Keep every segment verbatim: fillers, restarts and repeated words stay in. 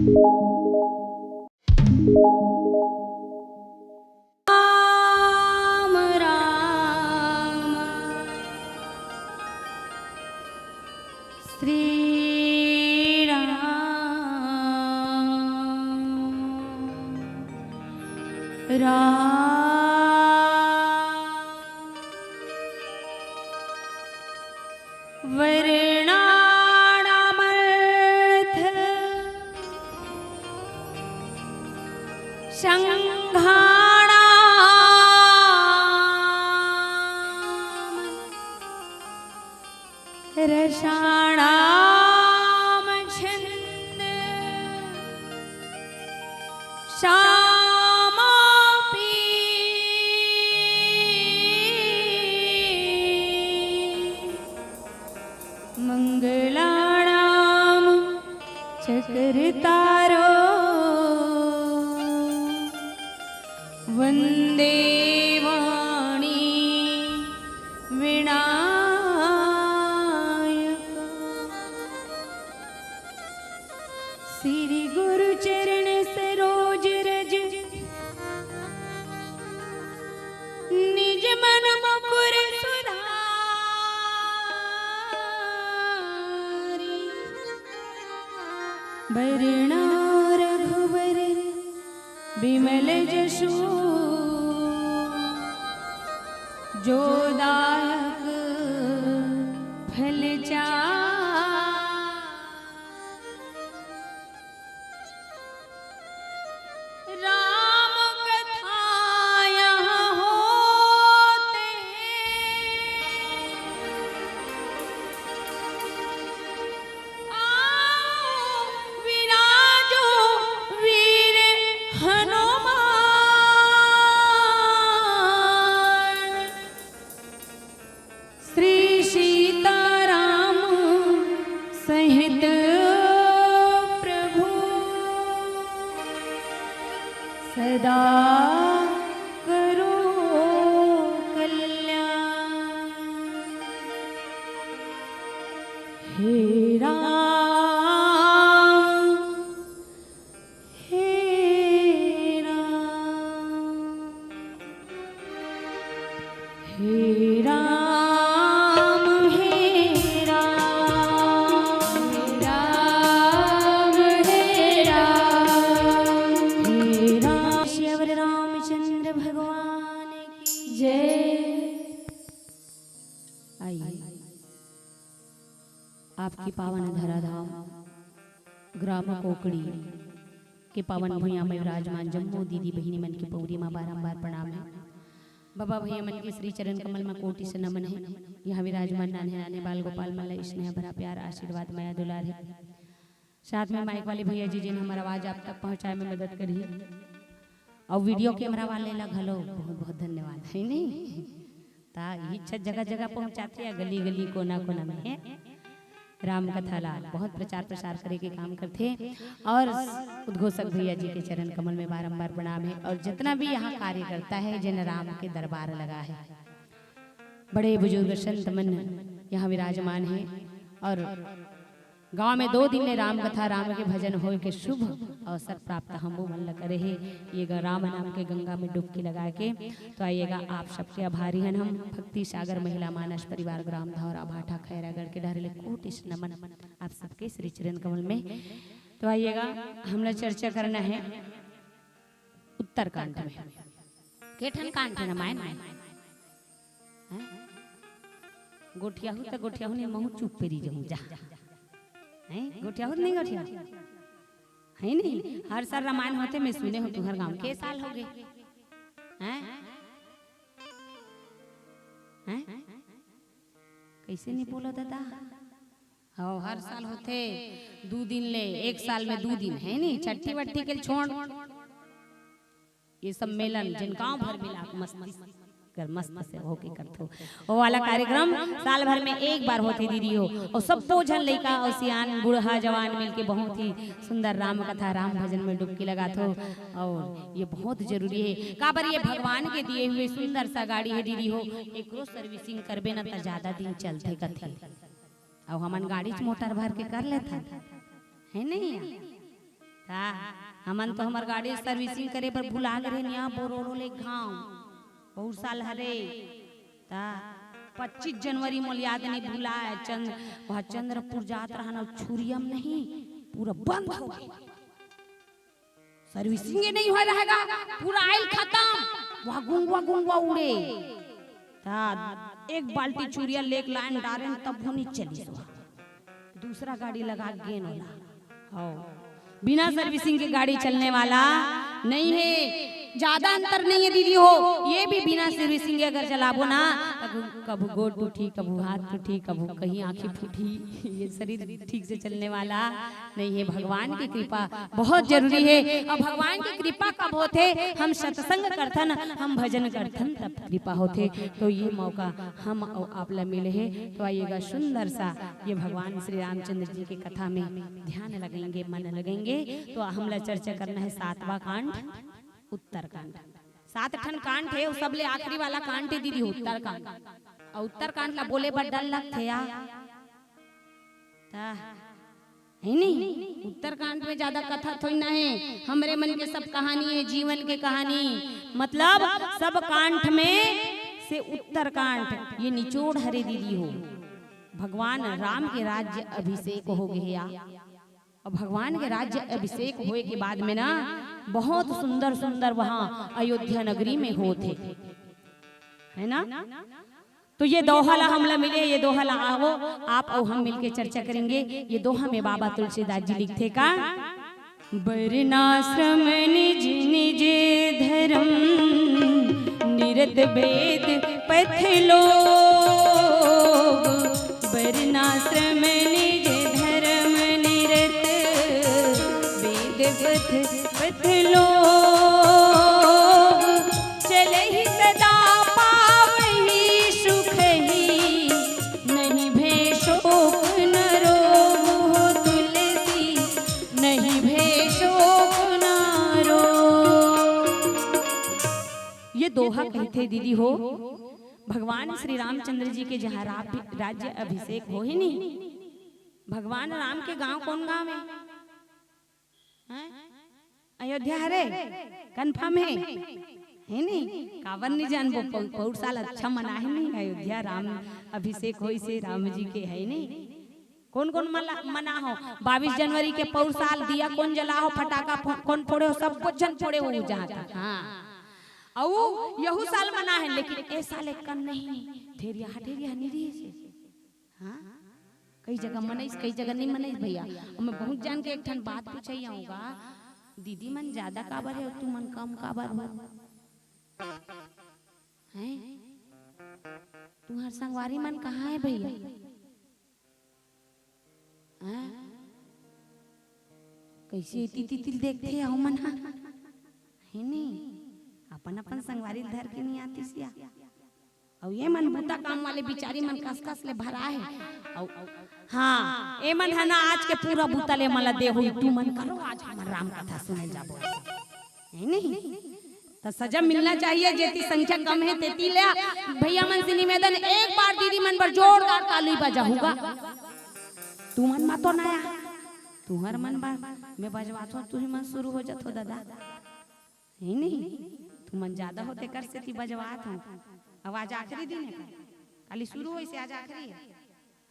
राम राम श्री राम राम। वर्णानामर्थ संघाणाम रसाणाम छंद सामोऽपि। मंगलानां चक्रतारो वंदे वाणी विनायक। श्री गुरु चरण सरोज रज निज मन मुकुर सुधारी। वरणा रघुवर विमल जसु जो दायक फल चारि। राम कथा यहाँ होत हे। आओ विराजो वीर हनुमान। श्री सीताराम सहित प्रभु सदा करो कल्याण। हे राम, हे राम, हे राम, हे राम, हे राम, हे राम, हे राम। श्री अवर रामचंद्र भगवान की जय। आइए, आपकी पावन धराधाम ग्राम कोकड़ी के पावन भुइयां में विराजमान जम्मो दीदी बहिनी मन के पौरी मा बारंबार प्रणाम हे। बबा भैया मन के श्री चरण कमल मा कोटि से नमन हे। यहाँ विराजमान नान्हे नान्हे बाल गोपाल मन ला स्नेह भरा प्यार, आशीर्वाद, मया दुलार हे। साथ में माइक वाले भैया जी जिन हमर आवाज आप तक पहुँचाए में मदद करही, अउ वीडियो कैमरा वाले ला घलो बहुत बहुत धन्यवाद, हे नहीं? ता इही छत जगह जगह पहुँचाथे या गली गली कोना कोना में हे। राम कथा ला बहुत प्रचार प्रसार करे के काम करथे अउ उद्घोषक भैया जी के चरण कमल में बारंबार प्रणाम हे। अउ जितना भी यहाँ कार्यकर्ता हे, जिन राम के दरबार लगा हे, बड़े बुजुर्ग संत मन यहाँ विराजमान हे अउ गांव में दो दिन ले राम कथा, राम के भजन होय के शुभ अवसर प्राप्त हमू मन ल करे हे। ये ग-, राम नाम के गंगा में डुबकी लगा के, तो आइएगा, आप सबके आभारी हन हम। भक्ति सागर महिला मानस परिवार ग्राम धौरा भाटा खैरागढ़ के डहर ले कोटि से नमन आप सबके श्री चरण कमल में। तो आइएगा, हमला चर्चा करना हे उत्तरकांड में। के ठन कांड हे रामायण में? हैं? गोठियाहू त गोठियाहू नहीं, महू चुप पेरी जाहूं जा। हैं? गोठियाहू त नहीं गोठियाहू? हे नहीं? हर साल रामायण होथे, मैं सुने हों तुंहर गांव। के साल होगे? हैं? हैं? कइसे नहीं बोलव दादा? हव, हर साल होथे दू दिन ले, एक साल में दू दिन, हे नहीं? छट्ठी वट्ठी के छोड़, ये सब मेलन, जिन गांव भर मिला के मस्ती कर, मस्त से होके करथो। वो वाला कार्यक्रम साल भर में एक बार होथे दीदी हो, अउ सब्बो झन लइका अउ सियान, बूढ़ा, जवान मिलके बहुत ही सुंदर राम कथा, राम भजन में डुबकी लगाथो। अउ ये बहुत जरूरी हे, काबर ये भगवान के दिए हुए सुंदर सा गाड़ी हे दीदी हो, एकरो servicing करबे ना त ज्यादा दिन चलथे कथे। अउ हमन गाड़ी च मोटर भर के कर लेथन, हे नहीं? ता हमन तो हमर गाड़ी servicing करे बर भुला गे रहेन, यहाँ बोरोरो ले घांव, बहुत साल हरे। ता पच्चीस जनवरी मोला याद नहीं भुलाय, चंद्र, वह चंद्रपुर जात रहन अउ छुरियम नहीं, पूरा बंद हो गे। Servicing नहीं होय रहेगा, पूरा oil खतम, वह गुंगवा गुंगवा उड़े। ता एक बाल्टी छुरिया लेके लायन डारेन, तब होनी चली सो। दूसरा गाड़ी लगा गेन ओला। हव। बिना servicing के गाड़ी चलने वाला नहीं है, ज्यादा अंतर नहीं है दीदी हो। ये भी बिना servicing के अगर चलाबो ना, कभू, कभू गोड़ टूटी, कभू हाथ टूटी, कभू कहीं आंखें फूटी, ये शरीर ठीक से चलने वाला नहीं है। भगवान की कृपा बहुत जरूरी है। और भगवान की कृपा कब होथे? हम सत्संग करथन, हम भजन करथन, तब कृपा होथे। तो ये मौका हम अउ आप ला मिले हे। तो आइएगा, सुंदर सा ये भगवान श्री रामचंद्र जी के कथा में ध्यान लगाएंगे, मन लगाएंगे। तो हमला चर्चा करना है सातवां कांड, उत्तरकांड। सात ठन कांड हे, वो सबले आखिरी वाला कांड हे दीदी, उत्तरकांड। और उत्तरकांड ला बोले बर डर लगथे या, ता, है नी? उत्तरकांड में ज्यादा कथा थोड़ी ना है, हमरे मन के सब कहानी है, जीवन के कहानी। मतलब सब कांड में से उत्तरकांड ये निचोड़ हरे दीदी हो। भगवान राम के राज्य अभिषेक हो गया। अब भगवान के राज्य अभिषेक होए के बाद में ना, बहुत सुंदर सुंदर वहाँ अयोध्या नगरी में होत हे, है ना? तो ये दोहा ला हमला मिले, ये दोहा ला आवो, आप अउ हम मिलके चर्चा करेंगे। ये दोहा में बाबा तुलसीदास जी लिखथे का, "वर्णाश्रम निज निज धर्म, निरत वेद पथ लोग। वर्णाश्रम निज धर्म, निरत वेद पथ, पथ लोग। चलहि सदा पावहि सुखहि, नहीं भय शोक न रोग हो तुलसी, नहीं भय शोक न रोग।" ये दोहा कहिथे दीदी हो, भगवान श्री रामचंद्र जी के जहाँ राप-, राज्य अभिषेक होही नी, भगवान राम के गांव कौन गांव है? हैं? अयोध्या हरे? Confirm है? है नी? काबर नी जानबो? पौ-, पौर साल अच्छा मना है नी अयोध्या, राम अभिषेक होइसे राम जी के, है नी? कौन कौन मला-, मना हो? बाईस जनवरी के पौर साल दिया कौन जला हो, फटाका फो-, कौन फोड़े हो? सब कुछ झन फोड़े हो जहाँ तक। हाँ। अउ यहू साल मना है, लेकिन ए साल एक कन नहीं। ढेरिया, ढेरिया नहीं रही से। हाँ? कई जगह मनइस, कई जगह नहीं मनइस भैया। अब मैं बहुत जान के एक ठन बात पूछे आऊँगा, दीदी मन ज्यादा काबर है और तू मन कम काबर हो? हैं? तुम्हार संगवारी मन कहाँ है भैया? हैं? कैसे इति तितिल देखथे हो मन हा? है नी? अपन अपन संगवारी ल धर के नहीं आतिस या। अउ ये मन बूता काम वाले बिचारी मन कस कस ले भरा है। अउ हाँ, ए मन ह ना आज के पूरा बूता ले मन ला दे होई, तू मन करो आज हमर राम कथा सुने जाबो। है नहीं? त सजा मिलना चाहिए, जेती संख्या कम है तेती ले। भैया मन से निवेदन, एक बार दीदी मन बर जोरदार ताली बजाहूगा। तू मन मा तो नया, तुहर मन बर मैं बजवाथो, तुही मन शुरू हो जाथो दादा। है नहीं? तुमन ज्यादा हो तेकर सेती बजवात हो। अब आज आखिरी दिन है का? काली शुरू होइसे, आज आखिरी है।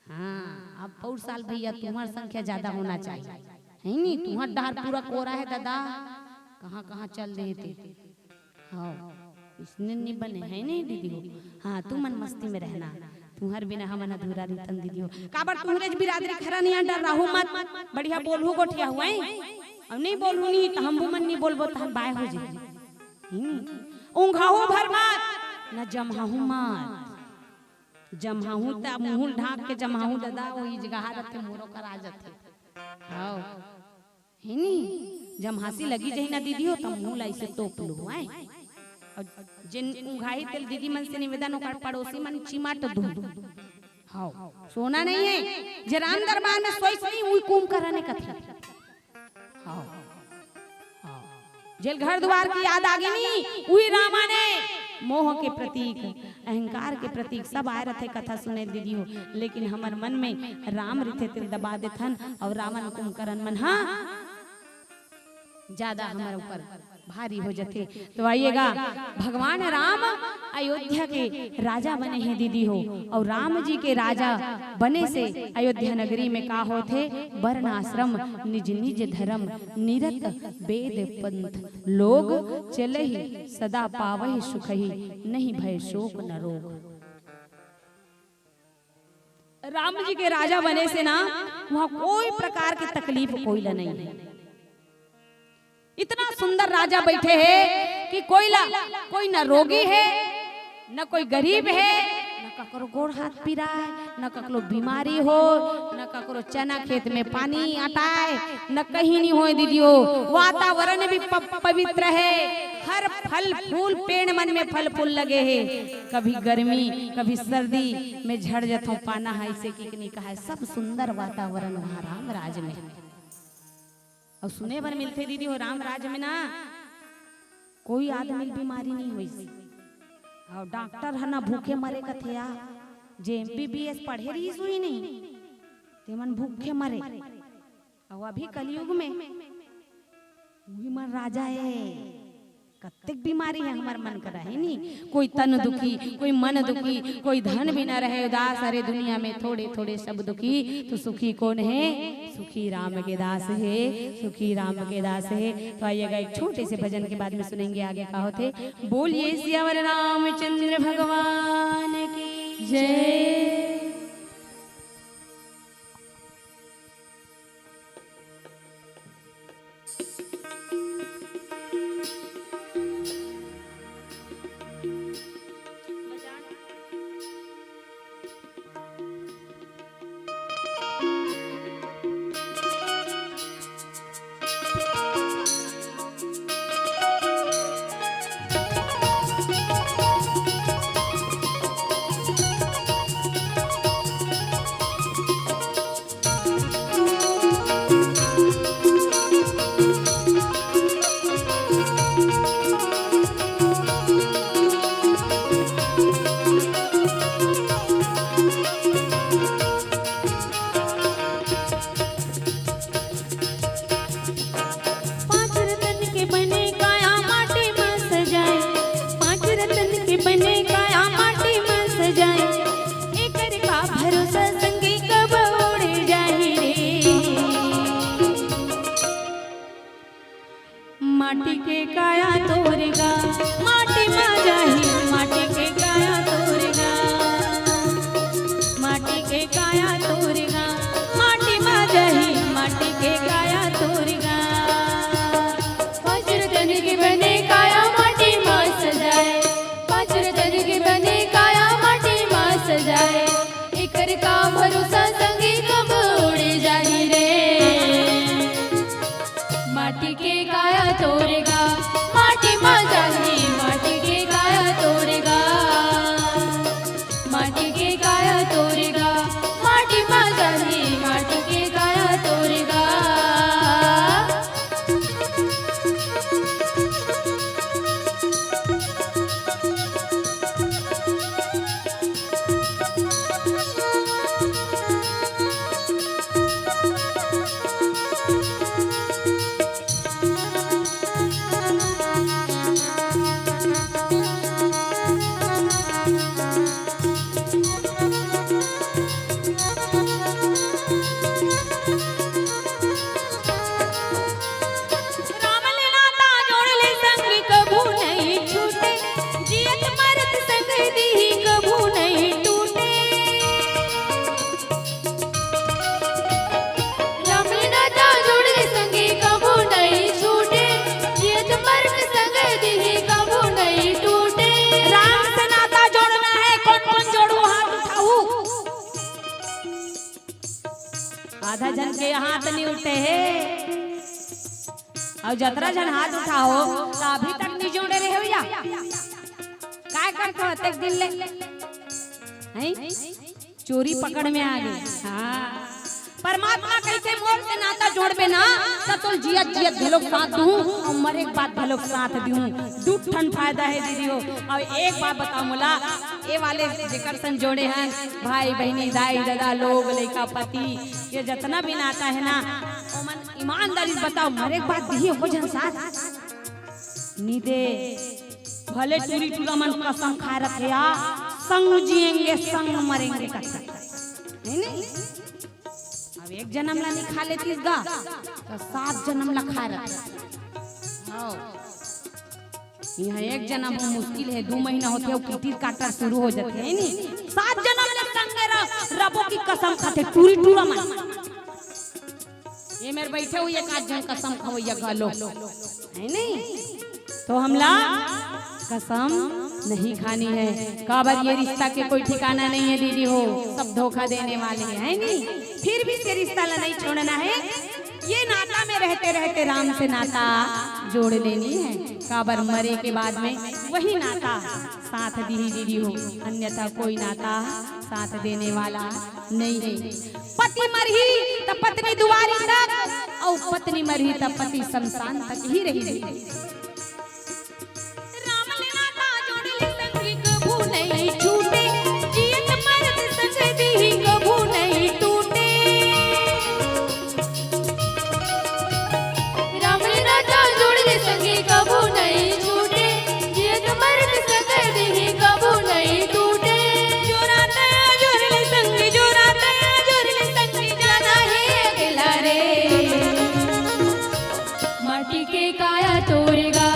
हाँ, अब पौर साल भैया तुम्हर संख्या ज्यादा होना चाहिए। है नहीं? तुम्हर डहर पूरा कोरा है दादा। कहाँ कहाँ चल दे थे। हाँ, इसने नहीं बने, है नहीं दीदी हो? हाँ, तुमन मस्ती में रहना। तुम्हर बिना हमन अधूरा रहिथन दीदी हो। काबर तुम्हरे बिरादरी खरा नहीं अंडर रहू मत। बढ़िया बोलहू गोठिया हुआ है। अब नहीं बोलहू नहीं, त हमू मन नहीं बोलबो, तहन बाय हो जाही। हम्म। ऊंघाहू भर मत, न जम्हाहू मत। जम्हाहू त मुंह ढांक के जम्हाहू दादा, वो इजगहा रथे, मोरो करा जथे। हाव। है नी? जम्हासी लगी जही ना दीदी हो, त मुंह ला इसे तोप लो, हैं? और जिन ऊंघाही तेल दीदी मन से निवेदन, ओकर पड़ोसी मन चिमट दू। हाव। सोना नहीं है, जे राम दरबार में सोइस नहीं, उही कुंभकर्ण कथे। हाँ। हाँ। जेल घर दुआर की याद आ गई नी, उही रामाने मोह के प्रतीक, अहंकार के प्रतीक सब आए रथे कथा सुने दीदी हो, लेकिन हमर मन में राम रिथे तेल दबा देथन और रावण कुंभकर्ण मन, हाँ, ज्यादा हमर ऊपर भारी हो जथे। तो आइएगा, भगवान राम अयोध्या के राजा बने हे दीदी हो, अउ राम जी के राजा बने से अयोध्या नगरी में का होथे? वर्णाश्रम निज निज धर्म, निरत वेद पंथ लोग, चलहि सदा पावहि सुखहि, नहीं भय शोक न रोग। राम जी के राजा बने से ना, वहां कोई प्रकार के तकलीफ कोई ला नहीं हे। इतना सुंदर राजा बैठे हे कि कोई ला, कोई न रोगी हे, न कोई गरीब हे, न ककरो गोड़ हाथ पिराय, न ककरो बीमारी हो, न ककरो चना खेत में पानी अटाय, न कहीं नहीं होय दीदी हो। वातावरण भी प-, पवित्र हे, हर फल फूल पेड़ मन में फल फूल लगे हे। कभी गर्मी, कभी सर्दी में झड़ जथों पाना हे, अइसे कि नहीं कहा हे, सब सुंदर वातावरण वहां राम राज में। अउ सुने बर मिलथे दीदी हो, राम राज में ना कोई आदमी ल बीमारी नहीं होइस। अउ डॉक्टर ह ना भूखे मरे कथे या, जे एमबीबीएस पढ़े रहिस हुई नहीं, तेमन भूखे मरे। अउ अभी कलयुग में उही मन राजा हे। कतेक बीमारी हे हमर मन करा, हे नी? कोई तन दुखी, कोई मन दुखी, कोई धन बिना रहे उदास। अरे दुनिया में थोड़े थोड़े सब दुखी, तो सुखी कोन हे? सुखी राम के दास हे, सुखी राम के दास हे। तो आइएगा, एक छोटे से भजन के बाद में सुनेंगे आगे का होथे। बोलिए सियावर रामचंद्र भगवान की जय। पांच रतन के बने काया माटी म सजाए, पांच रतन के बने काया माटी म सजाए, एकर का भरोसा संगी कब उड़ जाही रे। माटी के काया तोर गा, माटी म जाही, माटी के काया तोर गा, माटी के काया तोर गा, माटी म जाही, माटी के काया तोर गा। पांच रतन के बने काया माटी म सजाए, पांच रतन के बने काया माटी म सजाए, एकर का भरोसा संगी कब उड़ जाही रे। माटी के काया तोर गा, माटी म जाही, माटी के काया तोर गा, माटी के काया तोर गा, माटी म जाही, माटी के काया तोर गा। राम ले नाता जोड़ ले संग कभू नहीं छूटे, जियत मरत संग दीही कभू नहीं टूटे। राम ले नाता जोड़ ले संग कभू नहीं छूटे, जियत मरत संग दीही कभू नहीं टूटे। राम से नाता जोड़ना है, कौन कौन जोड़ू, हाथ उठाऊ। आधा झन के हाथ नहीं उठे हे, अउ जतरा झन हाथ उठाओ, त अभी तक नहीं जोड़े रहे भैया। काय करत हो अतेक दिन ले? हैं? चोरी पकड़ में आ गे। हाँ। परमात्मा कहिथे मोर से नाता जोड़बे ना, त तोल जियत जियत घलोक साथ दूं, अउ मरे के बाद घलोक साथ दूं। दू ठन फायदा हे दीदी हो। अउ एक बात बताओ मोला, ए वाले जेकर संग जोड़े हन, भाई, बहिनी, दाई, ददा, लोग, लइका, पति, ये जतना भी नाता हे ना, ओमन ईमानदारी से बताओ, मरे के बाद दिही एको झन साथ? नी दे। भले टूरी टूरा मन कसम खाए रथे, आ, संग जिएंगे, संग मरेंगे करके। है नहीं? अब एक जनम ला नहीं खा लेतीस गा, त सात जनम ला खाए रथे। हव। इहाँ एक जनम हो मुश्किल हे, दू महीना होथे, अउ किटिर काटर शुरू हो जाथे, है नी? सात जनम ले संगे रह-, रबो की कसम खाथे, टूरी टूरा मन। ये मेर बैठे हुए एक आध जन कसम खवैया घलो, है नहीं? तो हमला कसम नहीं खानी है, काबर ये रिश्ता के कोई ठिकाना नहीं है दीदी हो, सब धोखा देने वाले हैं, है नहीं? फिर भी ये रिश्ता ला नहीं छोड़ना है, ये नाता में रहते रहते राम से नाता जोड़ लेनी है, काबर मरे के बाद में वही नाता साथ दिही दीदी हो, अन्यथा कोई नाता साथ देने वाला नहीं है। पति मरही त पत्नी दुआरी तक, अउ पत्नी मरही त पति शमशान तक ही रही। राम ले नाता जोड़ ले संगी कभू नहीं छूटे, जियत मरत संग दिही कभू नहीं टूटे। राम ले नाता जोड़ ले संगी कभू नहीं छूटे, जियत मरत संग दिही कभू नहीं टूटे। जो रात जोड़ ले संगी, जो रात जोड़ ले संगी, जाना है अगला रे। माटी के काया तोरे गा,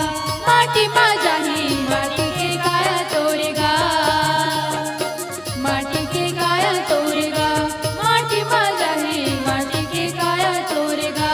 माटी मा जाही, माटी के काया तोरे गा। माटी के काया तोरे गा, माटी मा जाही, माटी के काया तोरे गा।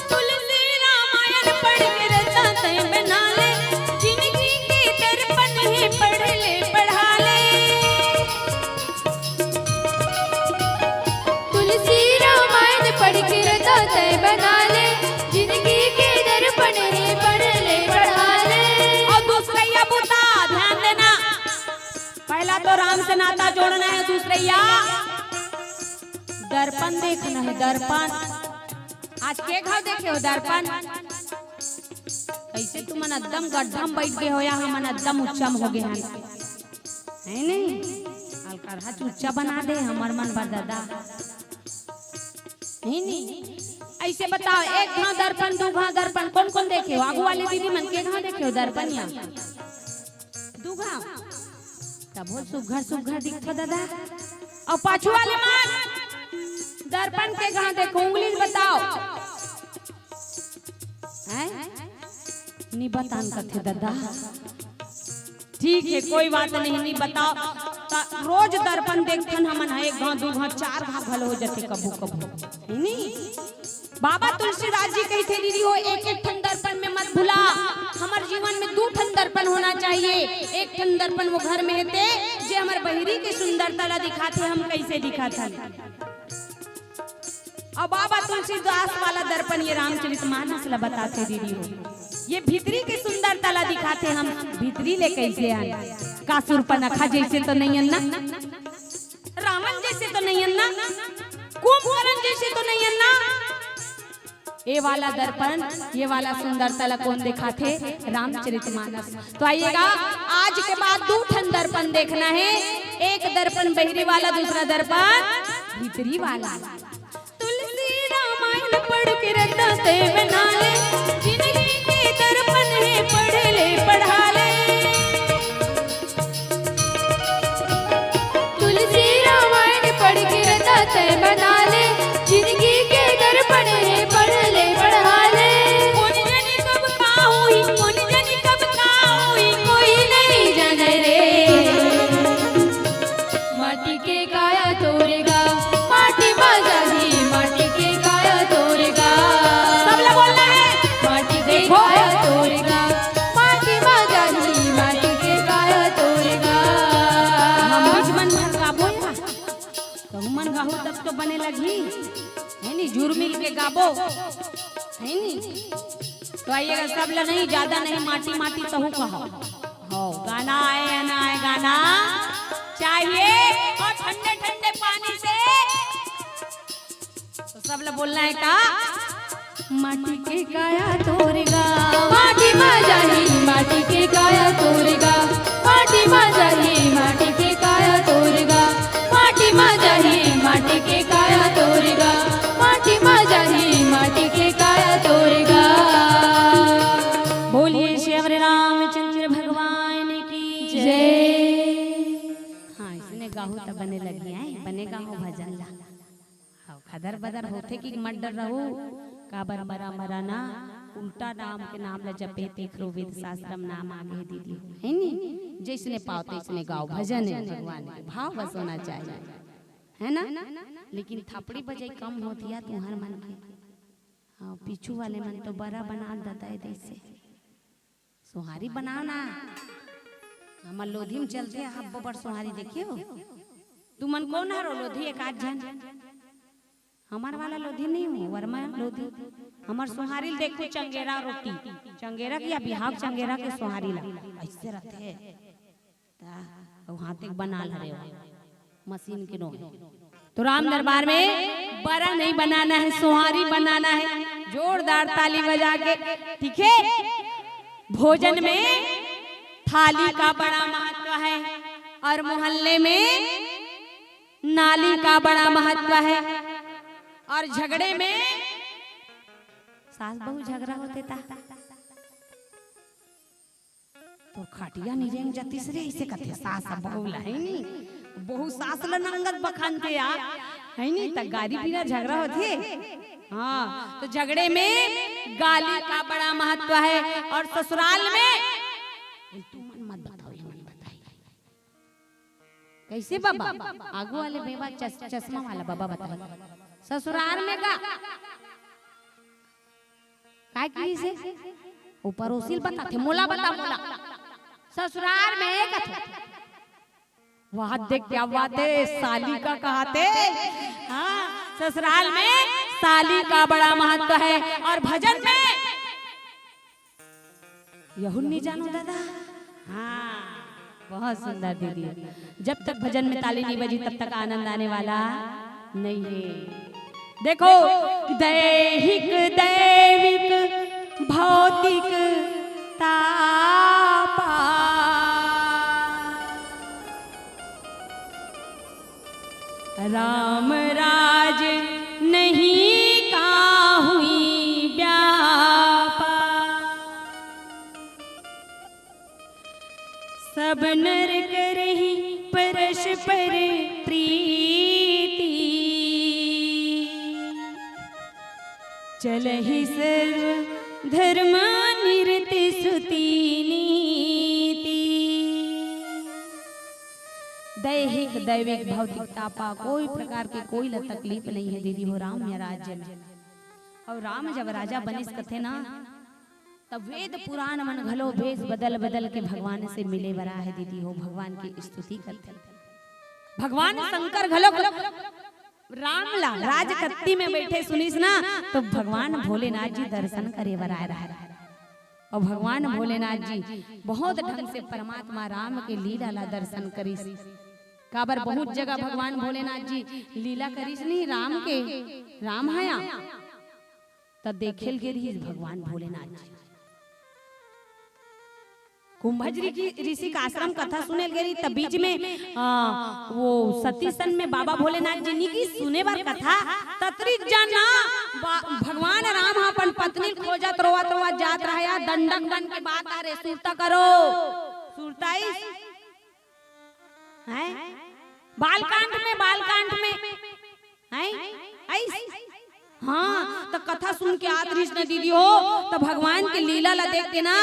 तुलसी रामायण पढ़ के रचा तैं बना ले, जिंदगी के दर्पण हे पढ़ ले पढ़ा ले। तुलसी रामायण पढ़ के रचा तैं बना ले, जिंदगी के दर्पण हे पढ़ ले पढ़ा ले। अउ दूसरइया बुता ध्यान देना, पहला तो राम से नाता जोड़ना है, दूसरइया दर्पण देखना है, दर्पण। आज के घाव देखे हो दर्पण? कइसे तुमन एकदम गड्ढा म बइठ गे हो या हमन एकदम ऊंचा म हो गे हन, है नहीं? अलकरहा च ऊंचा बना दे हमर मन बर दादा, है नहीं? अइसे बताओ, एक घाव दर्पण, दू घाव दर्पण, कोन कोन देखे हो? आगू वाले दीदी मन के घाव देखे हो दर्पण या? दू घाव। तभो सुघर सुघर दिखथो दादा। अउ पाछू वाले मन दर्पण के घाव देखो, उंगली ल बताओ। हैं? नी बतान कथे दादा। ठीक हे, कोई बात नहीं, नी बताव। त रोज दर्पण देखथन हमन ह, एक घाव, दू घाव, चार घाव घलो हो जथे कभू कभू, हे नी? बाबा तुलसीदास जी कहिथे, दीदी हो, एक एक ठन दर्पण में मत भुला, हमर जीवन में दू ठन दर्पण होना चाहिए। एक ठन दर्पण वो घर में हेते, जे हमर बहिरी के सुंदरता ला दिखाथे, हम कइसे दिखाथन। अउ बाबा तुलसीदास वाला दर्पण ये रामचरित मानस ला बताथे दीदी हो। ये भीतरी के सुंदरता ला दिखाथे हम भीतरी ले कइसे हन। का सूर्पनखा जइसे तो नइ हन ना? रावण जइसे तो नइ हन ना? कुंभकर्ण जइसे तो नइ हन ना? ये वाला दर्पण, ये वाला सुंदरता ला कोन दिखाथे? रामचरित मानस। तो आइएगा, आज के बाद दू ठन दर्पण देखना हे। एक दर्पण बहिरी वाला, दूसरा दर्पण भीतरी वाला। तुलसी रामायण पढ़ के रता तैं बना ले, जिंदगी के दर्पण हे पढ़ ले पढ़ा ले। तुलसी रामायण पढ़ के रता तैं बना ले, जिंदगी के दर्पण हे पढ़ ले पढ़ा ले। कोन जनी कब का होही, कोन जनी कब का होही, कोई नहीं जाने रे। माटी के काया तोरे गा, माटी मा जा जुड़ मिल के गाबो, है नी? तो आइएगा, सब ला नहीं, ज्यादा नहीं, माटी माटी तहू कहा। हो, गाना आए या ना आए, गाना चाहिए। और ठंडे ठंडे पानी से तो सब ला बोलना है का? माटी के काया तोर गा, माटी मा जाही, माटी के काया तोर गा, माटी मा जाही, माटी के काया तोर गा, माटी मा जाही, माटी के काया तोर गा, माटी मा जाही, माटी के काया तोर गा। बोलिए श्री अवरे रामचंद्र भगवान की जय। हाँ, इसने गाहू त बने लगी है, बने गाहू भजन ला। हाँ, खदर बदर होथे कि मत डर रहू, काबर मरा मरा ना, उल्टा राम के नाम ला जपे तेखरो वेद शास्त्रम नाम आगे दीदी, है नी? जैसने पाओ तैसने गाओ, भजन है भगवान के, भाव बस होना चाहिए, है ना? लेकिन थपड़ी बजाई कम होतिया तुहर मन के। हाँ, पीछू वाले मन तो बरा बना देता है जैसे। सोहारी बनाओ ना। हमर लोधी में चलथे, अब्बो बड़ सोहारी देखे हो। तुमन कोन हरो लोधी एक आध झन? हमर वाला लोधी नहीं हो, वर्मा लोधी। हमर सोहारी ल देखो, चंगेरा रोटी, चंगेरा की या बिहाव चंगेरा के सोहारी ला। ऐसे रथे। ता, अउ हाथे के बना ल हरे हो। मशीन के नोहे। तो राम दरबार में बरा नहीं बनाना है, सोहारी बनाना है। जोरदार ताली बजा के, ठीक है? भोजन में थाली का बड़ा महत्व है और मोहल्ले में नाली का बड़ा महत्व है और झगड़े में सास बहू झगड़ा होथे ता तोर खटिया निरेंग जतिस रे, अइसे कथे सास ह बहू ल, है नी? बहू सास ल नंगत बखानथे यार, है नी? त गारी बिना झगड़ा होथे? हाँ, तो झगड़े में गाली का बड़ा महत्व है। और ससुराल में, तुमन मत बताओ, ये मत बताई। कैसे बाबा? आगू वाले मेवा चस-, चश्मा वाला बाबा बताई। ससुराल में गा काय कहिसे? ओ पड़ोसी ल बताथे, मोला बता, मोला। ससुराल में कथे। वाह, देख क्या बात है, साली का कहाथे। हाँ, ससुराल में साली का बड़ा महत्व है। और भजन में यहू नहीं जानो दादा। हाँ, बहुत सुंदर दीदी। जब तक भजन में ताली नहीं बजी, तब तक आनंद आने वाला नहीं है। देखो, दैहिक दैविक भौतिक तापा, राम राज नहीं काहुई व्यापा। सब नर करही परस्पर प्रीति, चलहि सर्व धर्म निरत श्रुति नीति। दैहिक दैविक भौतिक तापा कोई प्रकार के कोई ला तकलीफ नहीं है दीदी हो राम या राज्य में। और राम जब राजा बनिस कथे ना, तब वेद पुराण मन घलो भेष बदल बदल के भगवान से मिले बर आए हे दीदी हो, भगवान के स्तुति करथे। भगवान शंकर घलो राम ला राजकत्ती में बैठे सुनिस ना, तो भगवान भोलेनाथ जी दर्शन करे बर आए रहे। और भगवान भोलेनाथ जी बहुत ढंग से परमात्मा राम के लीला ला दर्शन करिस। काबर बहुत जगह भगवान भोलेनाथ जी लीला करिस नहीं राम के, राम हया। त देखे ल गे रिहिस भगवान भोलेनाथ जी। कुंभज ऋषि, ऋषि का आश्रम कथा सुने ल गे रिहिस, त बीच में, आ, वो सती सन में बाबा भोलेनाथ जी नी गिस सुने बर कथा। ततरिक जान ना, बा-, भगवान राम ह अपन पत्नी ल खोजत रोवत रोवत जात रहा, दंडक बन के बात आ रे, सुरता करो, सुरताइस। हैं? बालकांड में, बालकांड में। हैं? आइस? हाँ, त कथा सुन के आत रिहिस न दीदी हो, त भगवान के लीला ला देख के ना,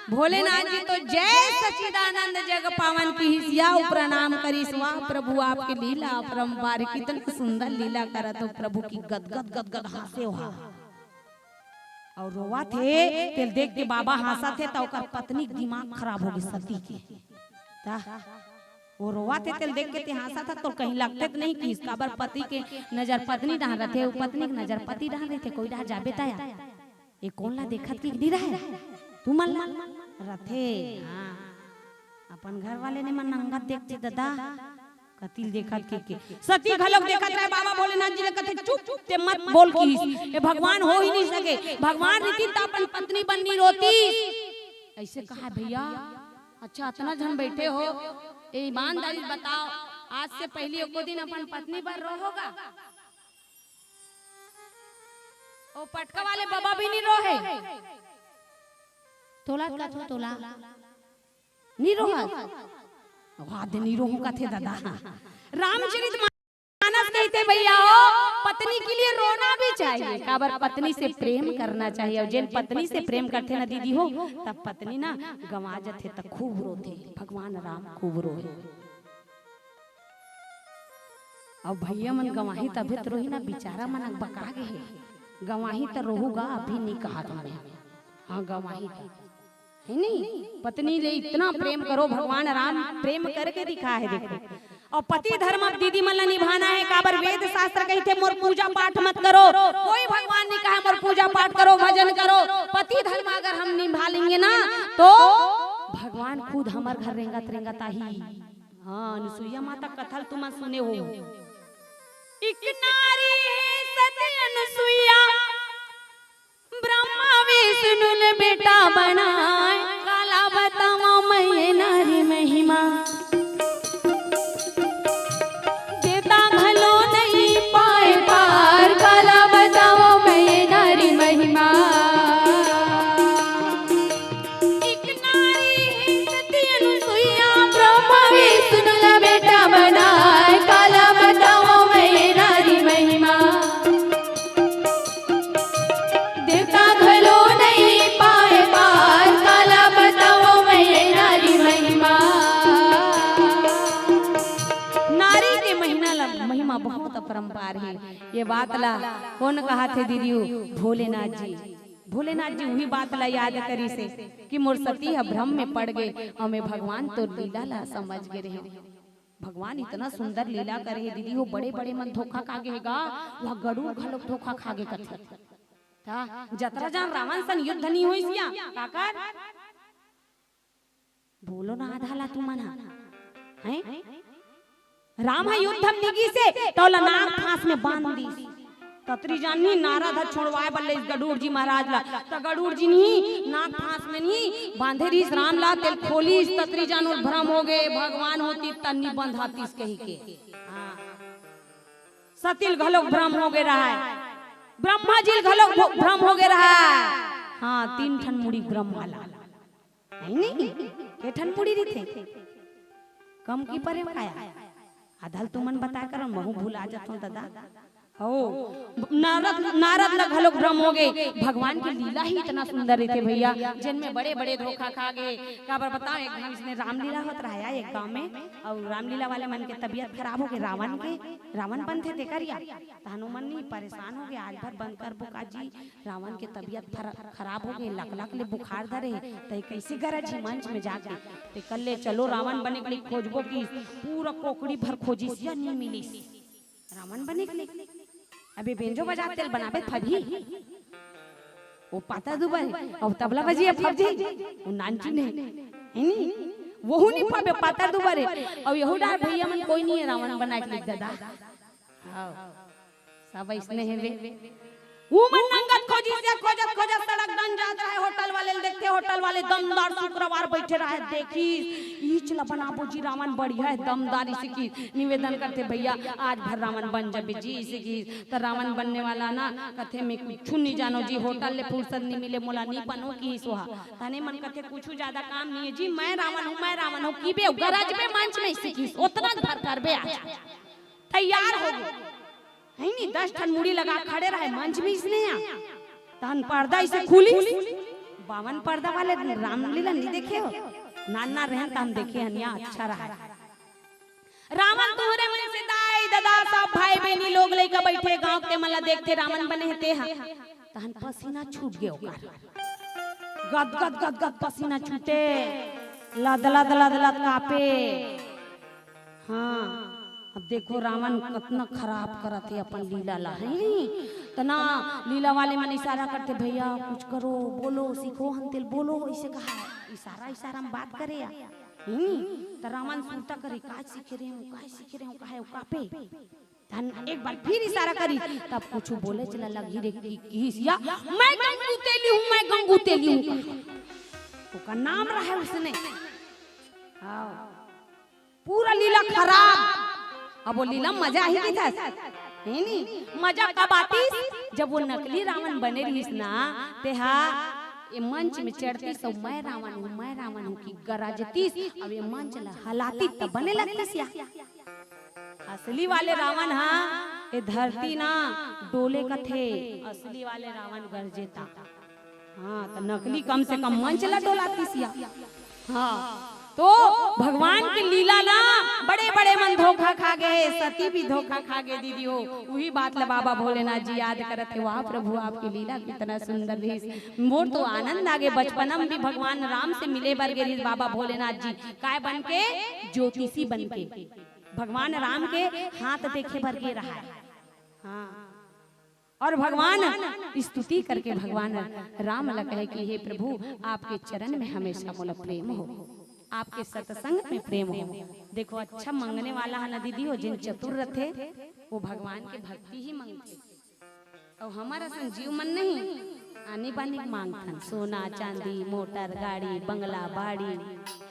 भोलेनाथ जी तो जय सच्चिदानंद जग पावन किहिस, या प्रणाम करिस, वाह प्रभु आपके लीला अपरंपार, कितना सुंदर लीला करत हो प्रभु की, गदगद गदगद हाँसे हो। अउ रोवत हे, तेल देख के बाबा हाँसत हे, त ओकर पत्नी के दिमाग खराब हो गे सती के। त वो रोवत हे तेला देख के ते हाँसत हस, तोर कहीं लगथे त नहीं किहिस? काबर पति के नजर पत्नी डहार रथे, अउ पत्नी के नजर पति डहार रथे, कोई डहार जाबे त यार। ये कोन ला देखत के गिर रहे? तुमन ला रथे, हाँ। अपन घर वाले ने मन नंगत देखथे ददा, कति ल देखत के, के। सती घलोक देखत रहे, बाबा भोलेनाथ जी ले कथे, "चुप, ते मत बोल," किहिस। ये भगवान हो ही नहीं सके। भगवान रहितिस त अपन पत्नी बर नी रोतिस। अइसे कहा भैया, अच्छा, अतना झन बइठे हो, ये ईमानदारी बताओ, आज से पहिली एको दिन अपन पत्नी बर रोहव गा? ओ पटका वाले बबा भी नी रोहे। तोला कथो तोला। नी रोहस। वाह दे नी रोहूं कथे ददा। रामचरित मानस कहिथे भैया हो, पत्नी के लिए रोना भी चाहिए। काबर पत्नी से प्रेम करना चाहिए। अउ जेन पत्नी से प्रेम करथे ना दीदी हो, तब पत्नी ना गंवा जथे त खूब रोथे। भगवान राम खूब रोहे। अउ भैया मन गंवाही तभे त रोही ना, बिचारा मन अकबका गे हे। गंवाही त रोहू गा, अभी नी कहत हन। हाँ, गंवाही त। हे नी? पत्नी ले इतना प्रेम करो, भगवान राम प्रेम करके दिखा हे, देखो। अउ पति धर्म अब दीदी मन ला निभाना हे, काबर वेद शास्त्र कहिथे, "मोर पूजा पाठ मत करो।" कोई भगवान नी कहे, "मोर पूजा पाठ करो, भजन करो।" पति धर्म अगर हम निभा लेंगे ना, तो भगवान खुद हमर घर रेंगत रेंगत आही। हाँ, अनुसुईया माता कथा ल तुमन सुने हो। एक नारी हे सती अनुसुईया, ब्रह्मा विष्णु ल बेटा बनाय। काला बतावंव मैं ये नारी महिमा, देता घलो नहीं पाए पार। काला बतावंव मैं ये नारी महिमा। एक नारी हे सती अनुसुईया, ब्रह्मा विष्णु ला बेटा बनाय। काला बतावंव मैं ये नारी महिमा, देवता घलो नहीं पाए पार। काला बतावंव मैं ये नारी महिमा। नारी के महिमा ला, महिमा बहुत अपरंपार हे। ये बात ला कोन कहाथे दीदी हो? भोलेनाथ जी। भोलेनाथ जी उही बात ला याद करिस हे कि मोर सती ह भ्रम में पड़ गे, अउ मैं भगवान तोर लीला ला समझ गे रहेंव। भगवान इतना सुंदर लीला करे हे दीदी हो, बड़े-बड़े मन धोखा खा गे हे गा, वह गरुड़ घलोक धोखा खा गे कथे। त जतरा जान रावण सन युद्ध नी होइस या, काकर? बोलो ना आधा ला तुमन ह, हैं? राम ह युद्ध म नी गिस हे, त ओला नाग फांस में बांध दिस। ततरी जान नी नारद ह छोड़वाय बर लेइस गरुड़ जी महाराज ला, त गरुड़ जी नी नाग फांस में नी बांधे रिहिस राम ला, तेला खोलिस, ततरी जान ओला भ्रम हो गे, भगवान होतिस त नी बंधातिस कहिके। हाँ। सती ल घलोक भ्रम हो गे रहय, ब्रह्मा जी ल घलोक भो-, भ्रम हो गे रहय। हाँ, तीन ठन मुड़ी ब्रह्मा ला। नहीं, नहीं, के ठन मुड़ी रहिथे? कम की परे काया? आधा ल तुमन बताय करव, महूं भुला जाथंव ददा। हो, नारद, नारद ला घलोक भ्रम हो गे। भगवान के लीला ही इतना सुंदर रहिथे भैया, जेन में बड़े-बड़े धोखा खा गे। काबर बतावंव, एक घांव इसने रामलीला होत रहय एक गांव में, अउ रामलीला वाले मन के तबीयत खराब हो गे, रावण के, रावण बनथे तेकर या। त हनुमान नी परेशान हो गे, आज भर बंद करबो का जी, रावण के तबीयत फर-, खराब हो गे, लकलक ले बुखार धरे हे, त ये कइसे गरजही मंच में जाके। तेकर ले चलो रावण बने के लिए खोजबो किहिस, पूरा कोकड़ी भर खोजिस या नी मिलिस। रावण बने के लिए। अबे बेंजो बजात तेला बनाबे फबही। वो पातर दुबर हे, अउ तबला बजिया फब जाही, वो नानचुन हे, हे नी? वहू नी फबे, पातर दुबर हे। अउ यहू डार भैया मन कोई नी हे रावण बनाय के लिए ददा। हाँ। सब अइसने हेवे। उमन नंगत खोजिस या, खोजत खोजत सड़क डहन जात रहय, होटल वाले ल देखथे, होटल वाले दमदार शुक्रवार बइठे रहय, देखिस, "इच ला बनाबो जी रावण, बढ़िया हे, दमदार," अइसे किहिस। निवेदन करथे, "भैया, आज भर रावण बन जाबे जी," अइसे किहिस। त रावण बनने वाला ना कथे, "मैं कुछु नी जानों जी, होटल ले फुरसत नी मिले, मोला नी बनो," किहिस ओहा। तहने मन कथे, "कुछु जादा काम नी हे जी, मैं रावण हूँ, मैं रावण हूँ," कहिबे, गरजबे मंच में, अइसे किहिस, ओतना भर करबे आज। तैयार हो गे। हे नी, दस ठन मुड़ी लगा खड़े रहय मंच में इसने या। तहन पर्दा अइसे खुलिस, बावन पर्दा वाले रामलीला नी देखे हो? नान नान रहेन तहन देखे हन या, अच्छा रहय। रावण तुंहरे मन से दाई, ददा, सब भाई बहिनी लोग लइका बइठे गांव के मन ला देखथे रावण बने हे तेहा। तहन पसीना छूट गे ओकर। गद गद गद गद पसीना छूटे, लद लद लद लद कांपे। हाँ, अब देखो रावण कतना खराब करत हे अपन लीला ला, है नी? तना लीला वाले मन इशारा करथे, "भैया कुछ करो, बोलो, सीखो, हम तेल बोलो," ऐसे कहा, इशारा इशारा में बात करे या, है नी? त रावण सुरता करे, "काय सीखे रहे हूँ, काय सीखे रहे हूँ, काहे कापे?" तहन एक बार फिर इशारा करी, तब कुछ बोले चला लगी रे कि किहिस या, "मैं गंगू तेली हूँ, मैं गंगू तेली हूँ।" ओकर नाम रहे उसने। हाँ। पूरा लीला खराब। अब वो लीला मजा आही कि थस? है नी? मजा कब आतिस? जब वो नकली रावण बने रहिस ना, तेहा ये मंच में चढ़तिस अउ "मैं रावण हूँ, मैं रावण हूँ" कि गरजतिस, अब ये मंच ला हलातिस त बने लगतिस या। असली वाले रावण हा ये धरती ना डोले कथे, असली वाले रावण गरजेता। हाँ, त नकली कम से कम मंच ला डोलातिस या। हाँ, तो भगवान के लीला ना बड़े बड़े मन धोखा खा गए, सती भी धोखा खा गए दीदी हो। उही बात ला बाबा भोलेनाथ जी याद करत हे, "वाह प्रभु, आपकी लीला कितना सुंदर रहिस।" मोर तो आनंद आगे, बचपन में भी भगवान राम से मिले बर गे रहिस बाबा भोलेनाथ जी। काय बन के? ज्योतिषी बन के। भगवान राम के हाथ देखे बर गे रहा है। हाँ। और भगवान स्तुति करके भगवान राम ला कहे कि "हे प्रभु, आपके चरण में हमेशा मोला प्रेम हो, आपके सत्संग में प्रेम हो।" देखो, अच्छा मंगने वाला है ना दीदी हो, जिन चतुर रथे, वो भगवान के भक्ति ही मंगथे। अउ हमर असन जीव मन नहीं, आनी बानी मांगथन, सोना, चांदी, मोटर, गाड़ी, बंगला, बाड़ी,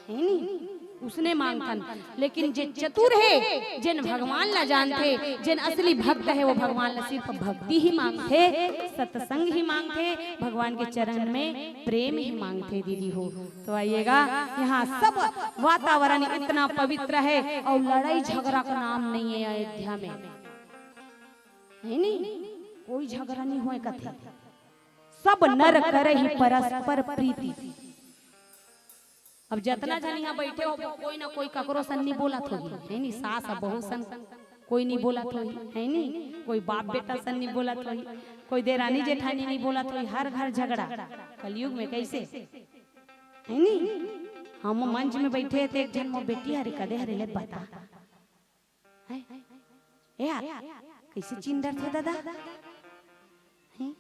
है नी? उसने मांगथन। लेकिन जे चतुर हे, जेन भगवान ला जानथे, जेन असली भक्त हे, वो भगवान ला सिर्फ भक्ति ही मांगथे, सत्संग ही मांगथे, भगवान के चरण में प्रेम ही मांगथे दीदी हो। तो आइएगा, यहाँ सब वातावरण इतना पवित्र है और लड़ाई झगड़ा का नाम नहीं है अयोध्या में, है नी? कोई झगड़ा नहीं होए कथे। सब नर करही परस्पर प्रीति। अब जतना झन इहाँ बैठे हो, कोई ना कोई ककरो सन नी बोलत होही, है नी? सास आ बहू सन कोई नी बोलत होही, है नी? कोई बाप बेटा सन नी बोलत होही, कोई देरानी जेठानी नी बोलत होही, हर घर झगड़ा। कलयुग में कैसे, है नी? हम मंच में बैठे हे त एक झन मोर बेटी हरे कदे हरे ले बता, हैं? ए यार, कैसे चिंदर थे दादा? हैं?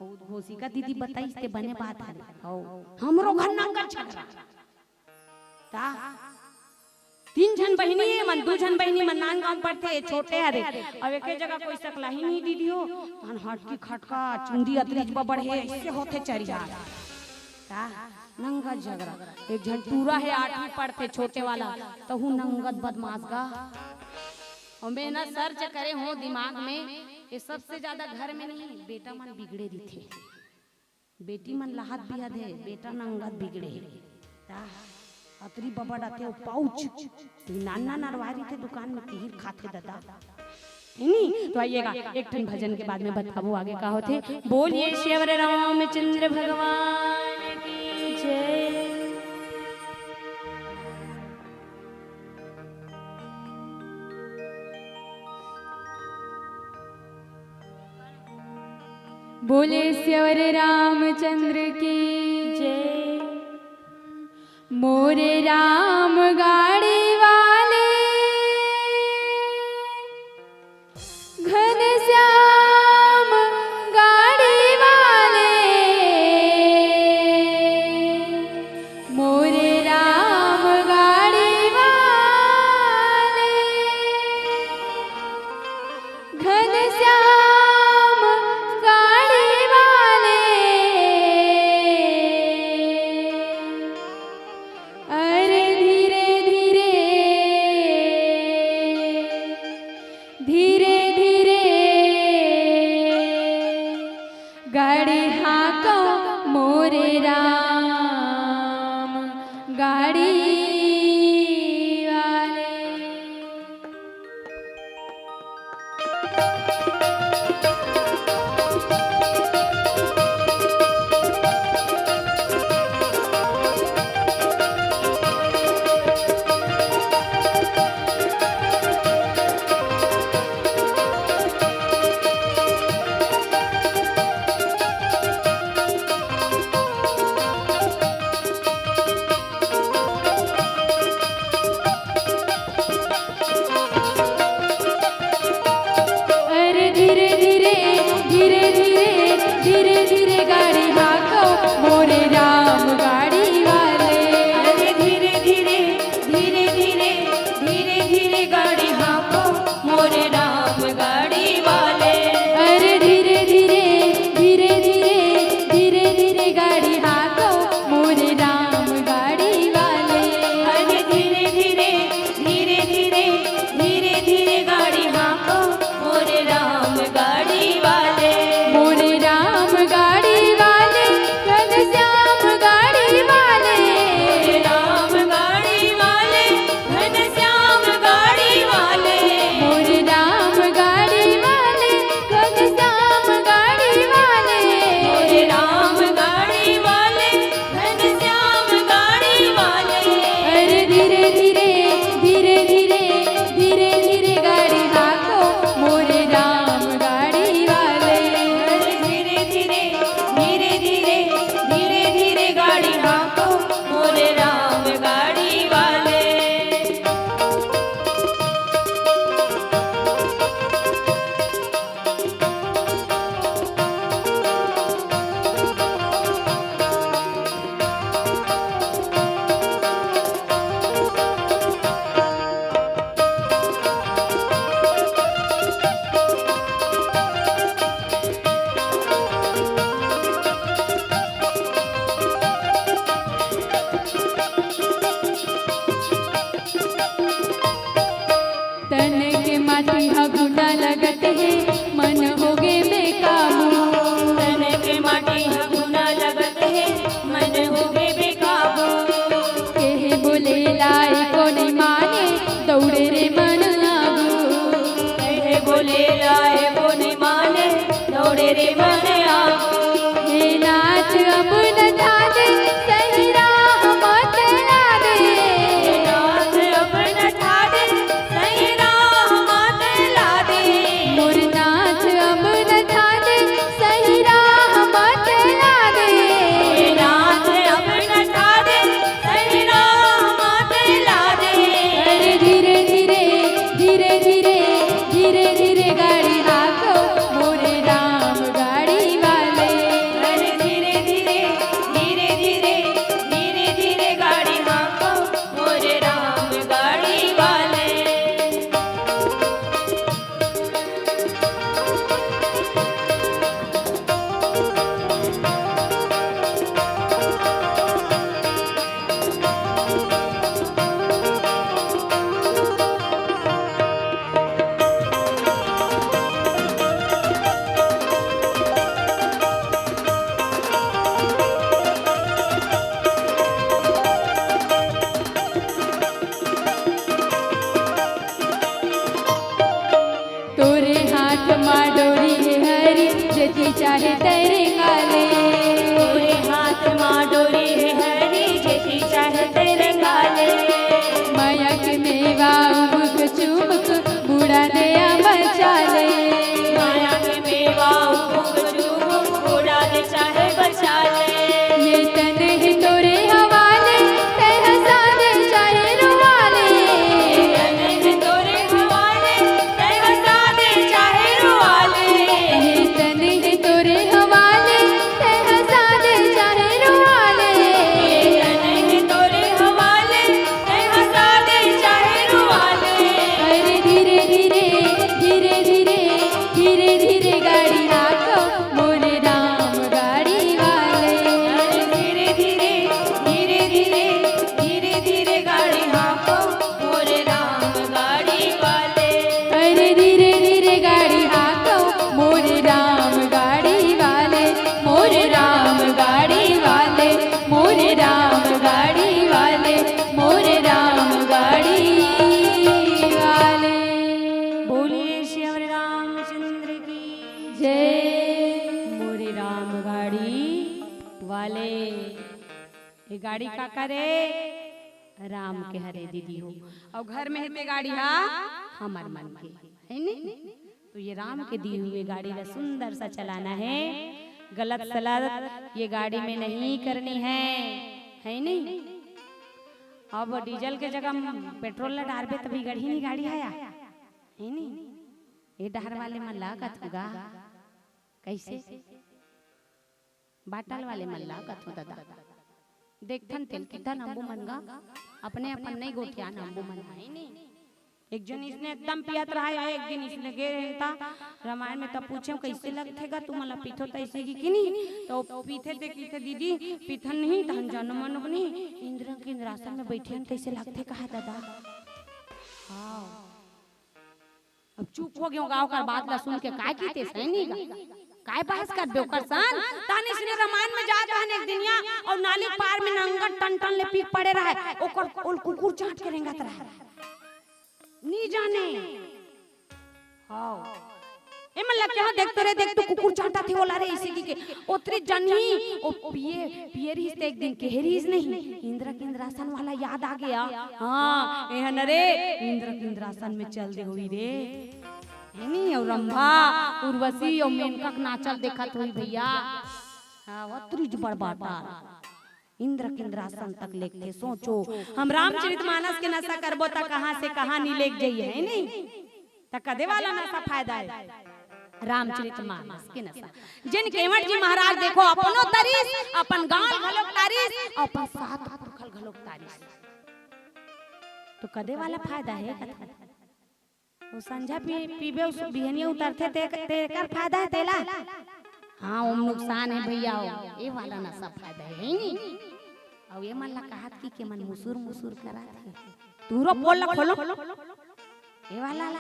ओ घोषिका दीदी बताइस ते बने बात हरे। ओ, हमरो घर नंगत झगड़ा। ता? तीन झन बहिनी हे मन, दू झन बहिनी मन नांदगांव पढ़थे, छोटे हरे। अब एके जगह कोई सकलाही नहीं दीदी हो। तहन हटकी खटका, चुंदी अतरीच बबड़ हे, ऐसे होथे चरियार। का? नंगत झगड़ा। एक झन टूरा हे, आठवीं पढ़थे, छोटे वाला, तहू नंगत बदमाश गा। अउ मैं ना search करे हों दिमाग में, ये सबसे ज्यादा घर में नहीं, बेटा मन बिगड़े रहिथे। बेटी मन लहत बिहत हे, बेटा नंगत बिगड़े हे। ता अतरी बबड़ आथे, ओ pouch, नान नान अरवारी थे दुकान में, तिहिर खाथे ददा। है नी? तो आइएगा, एक ठन भजन के बाद में बताबो आगे का होथे। बोलिए सियावर रामचंद्र भगवान की जय। बोले सियावर रामचंद्र की जय। मोरे राम गाड़ी वाले, घनश्याम गाड़ी वाले, मोरे राम गाड़ी वाले, घनश्याम गाड़ी वाले। अरे धीरे धीरे, धीरे धीरे गाड़ी हाँको मोरे राम गाड़ी वाले। अब न ठादे सही राह मत ला दे। नाथ अब न ठादे सही राह मत ला दे। मोर नाथ अब न ठादे सही राह मत ला दे। नाथ अब न ठादे सही राह मत ला दे। अरे धीरे धीरे, धीरे धीरे, धीरे धीरे गाड़ी हाको मोरे राम गाड़ी वाले। अरे धीरे धीरे, धीरे धीरे, धीरे धीरे गाड़ी हाको मोरे राम गाड़ी वाले। तोरे हाथ मा डोरी हे हरी, जेती चाहे तैं रेंगा ले। तोरे हाथ मा डोरी हे हरी, जेती चाहे तैं रेंगा ले। माया के मेवा उमुक चुमुक, बुड़ा दे या बचा ले। माया के मेवा उमुक चुमुक, बुड़ा दे चाहे बचा ले। ये तन हे तोरे हवाले, तैं हंसा दे चाहे रुआ ले। ये तन हे तोरे हवाले, तैं हंसा दे चाहे रुआ ले। ये तन हे तोरे हवाले, तैं हंसा दे चाहे रुआ ले। ये तन हे तोरे हवाले, तैं हंसा दे चाहे रुआ ले। अरे धीरे धीरे, धीरे धीरे, धीरे धीरे गाड़ी हाको मोरे राम गाड़ी वाले। अरे धीरे धीरे, धीरे धीरे, धीरे धीरे गाड़ी हाको मोरे राम गाड़ी वाले। अरे धीरे धीरे गाड़ी हाको मोरे राम गाड़ी वाले, मोरे राम गाड़ी वाले, मोरे राम गाड़ी वाले, मोरे राम गाड़ी वाले। बोलिए श्री हरि रामचंद्र की जय। मोरे राम गाड़ी वाले। ये गाड़ी काकर ए? राम के हरे दीदी हो। अउ घर में हे ते गाड़ी हा हमर मन के, हे नी? तो ये राम के दिए हुए गाड़ी ला सुंदर सा चलाना है, गलत सलत ये गाड़ी में नहीं करनी है, हे नी? अब डीजल के जगह म पेट्रोल ला डारबे तभी गढ़ी नी गाड़ी हा, हे नी? ये डहर वाले मन ला कथू गा, कइसे? बाटल वाले मन ला कथों ददा। देखथन तेल कितना नंबू मन गा, अपने अपन नहीं गोठिया नंबू मन, हे नी? एक जन इसने एकदम पियत रहा, एक दिन इसने गे रहे ता रामायण में, तब पूछे, "कइसे लगथे गा तुमन ला पीथो तइसे गी कि नी?" तो पीथे ते किथे, "दीदी, पीथन नहीं, तहन जन्म मन बनी, इंद्र के इंद्रासन में बैठे हन, तइसे लगथे कहा ददा।" हाँ। अब चुप हो गेंव गा, ओकर बात ला सुन के। काय किथे सैनी गा? काय बहस करबे ओकर सन? तहन इसने रामायण में जात रहन एक दिनिया अउ नाली पार में नंगत टन टन ले पीक पड़े रहय, ओकर ओल कुकुर चांट के रेंगत रहय। नी जाने। हाँ। ए मन ला कहे, "देख तो रे, देख तो कुकुर चांटत हे ओला रे," अइसे कहिके। ओतरी जनही, ओ पिए, पिए रहिस ते एक दिन कहे रहिस नहीं, "इंद्र के इंद्रासन वाला याद आ गे।" हाँ, एहन रे, इंद्र के इंद्रासन में चल दे होही रे। हे नी, अउ रंभा, उर्वशी अउ मेनका के नाचल देखत होही भइया। हाँ, ओतरीच बड़ बात। इंद्र के इंद्रासन तक लेगथे। सोचो, हम रामचरित मानस के नशा करबो त कहाँ से कहाँ नी लेग जइही, हे नी? त कदे वाला नशा फायदा हे? रामचरित मानस के नशा। जेन केवट जी महाराज देखो, अपनो तरिस, अपन गांव घलोक तरिस, अपन सात पुरखल घलोक तरिस। तो कदे वाला फायदा हे कथा? ओ संझा पी-, पीबे, ओ बिहनिया उतरथे, ते, तेकर फायदा हे तेला। हाँ, ओम नुकसान हे भइया, ओ, ए वाला नशा फायदा हे, हे नी? अउ ए मन ला कहत कि के मन मुसुर मुसुर करत हे। तुहरो पोल ला खोलो। ए वाला ला।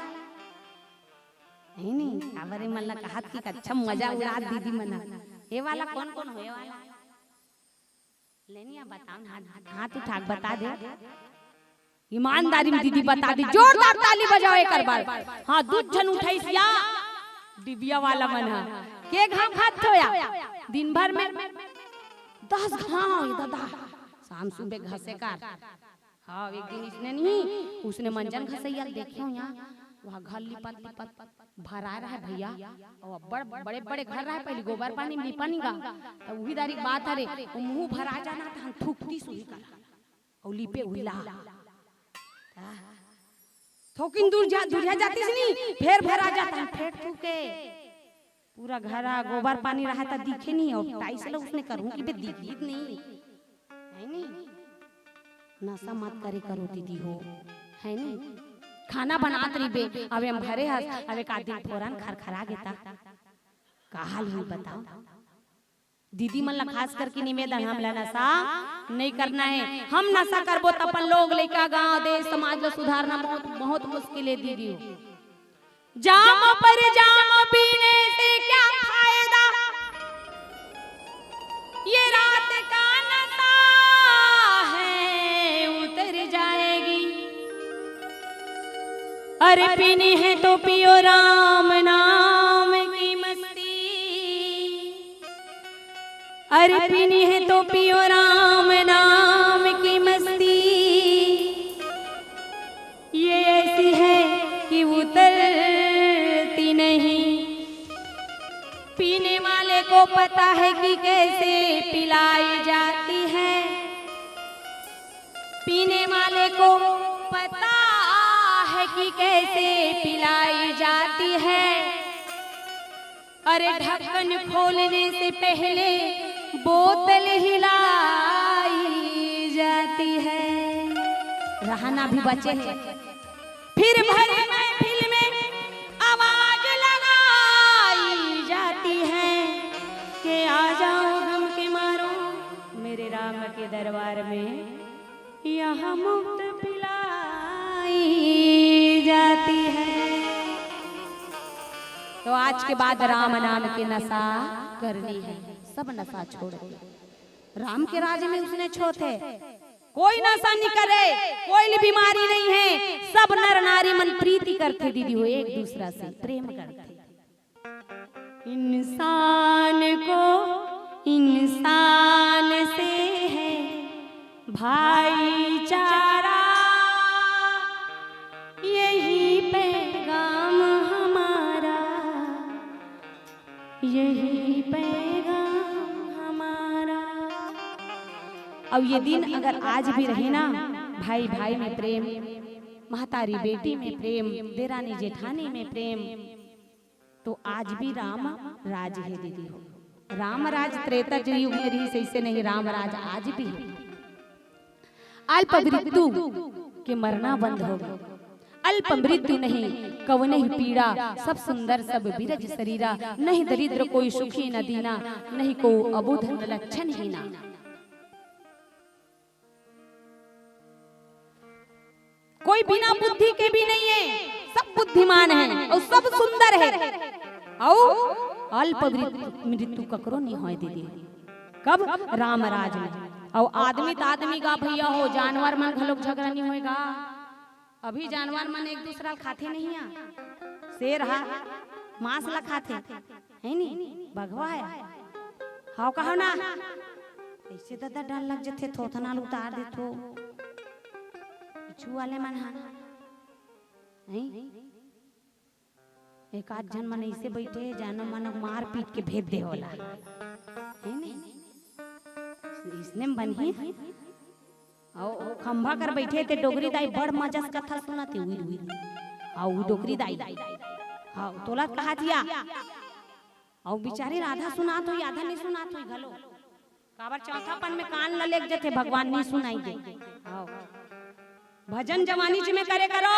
हे नी? काबर ए मन ला कहत कि अच्छा मजा उड़ात दीदी मन ह। ए वाला कोन कोन हो, ए वाला? लेनिया बताओ ना, हाथ, हाथ उठा के बता दे। ईमानदारी में दीदी बता दी, जोरदार ताली बजाओ एकर बर। हाँ, दू झन उठाइस या डिबिया वाला मन ह। के घाम खात हो या? दिन भर में दस घाव ये ददा, शाम सुबह घसे कर। हाँ, एक दिन इसने नहीं, उसने मंजन घसैया ल देखे हो यहाँ, वहाँ घर लिपत लिपत भराए रहे भैया, और बड़ बड़े बड़े घर रहे पहले, गोबर पानी में लिपा नहीं गा, तो वही दारी के बात हरे, वो मुंह भरा जाना, तो हम थूकती सुही कर, और लिपे हुई ला। थोकिन दूर जा, दूरिया जाती से नहीं, फेर भरा जाता है, फेर थूके। पूरा घर आ, गोबर पानी रहा था, दिखे नहीं, और टाइस ला उसने करूँ कि बे दिखित नहीं, है नहीं? नशा मत करे करो दीदी हो, है नहीं? खाना बनात रहिबे, अबे हम घरे हस, अबे का दिन फोरन खरखरा गेता, का हाल हुई बताओ? दीदी मन ला खास करके निवेदन, हमला नशा नहीं करना है। हम नशा करबो त अपन लोग, लइका, गांव, देश, समाज ला सुधारना बहुत, बहुत मुश्किल है दीदी। जाम पर जाम पीने से क्या फायदा, ये रात का नशा है, उतर जाएगी। अरे पीनी है तो पियो राम नाम की मस्ती, अरे पीनी है तो पियो राम नाम की मस्ती, ये ऐसी है कि उतरती नहीं। पीने वाले को पता है कि कैसे पिलाई जाती है, पीने वाले को पता है कि कैसे पिलाई जाती है। अरे ढक्कन खोलने से पहले बोतल हिलाई जाती है। रहना भी बचे है। फिर भरे महफिल में आवाज लगाई जाती है कि आ जाओ गम के मारो मेरे राम के दरबार में, यहाँ मुफ्त पिलाई जाती है। तो आज के बाद राम नाम की नशा करनी है, सब नशा छोड़ दे। राम के राज में उसने छोथे, कोई नशा नहीं करे, कोई बीमारी नहीं है, सब नर नारी मन प्रीति करथे दीदी हो, एक दूसरा से प्रेम करथे। इंसान को इंसान से है भाईचारा, यही पैगाम हमारा, यही पैगाम हमारा। अब ये दिन अगर आज भी रहे ना, भाई भाई में प्रेम, महतारी बेटी में प्रेम, देरानी जेठानी में प्रेम, तो आज भी राम राज है दीदी हो। राम राज त्रेता युग में रहिस, ऐसे नहीं, राम राज आज भी है। अल्प मृत्यु के मरना बंद हो गए। अल्प मृत्यु नहीं कवने ही पीड़ा, सब सुंदर सब बिरज शरीरा, नहीं दरिद्र कोई सुखी न दीना, नहीं को अबोध न लक्षण हीना। कोई बिना बुद्धि के भी नहीं है, सब बुद्धिमान है और सब सुंदर है। और अल्प मृत्यु, मृत्यु ककरो नहीं होय दीदी। कब? राम राज में। और आदमी त आदमी गा भैया हो, जानवर मन घलोक झगड़ा नहीं होएगा। अभी जानवर मन एक दूसरा ल खाथे नहीं आ, शेर हा मांस ला खाथे, है नी? बघवा है। हाव कहो ना? ऐसे ददा डर लग जथे, थोथना ल उतार देथो। पीछू वाले मन हा, हैं? एक आध झन मन ऐसे बैठे, जानो मन मार पीट के भेज दे होला। है नी? इसने में बनही। अउ ओ खंभा कर बैठे ते डोकरी दाई बड़ मजा से कथा सुनाथे, उई, उई। अउ डोकरी दाई। हाँ, तोला कहा दिया। अउ बिचारी आधा सुनात होई, आधा नहीं सुनात होई घलो। काबर चौथापन में कान ल लेग जथे, भगवान नहीं सुनाई दे। हाँ। भजन जवानी ज में करे करो,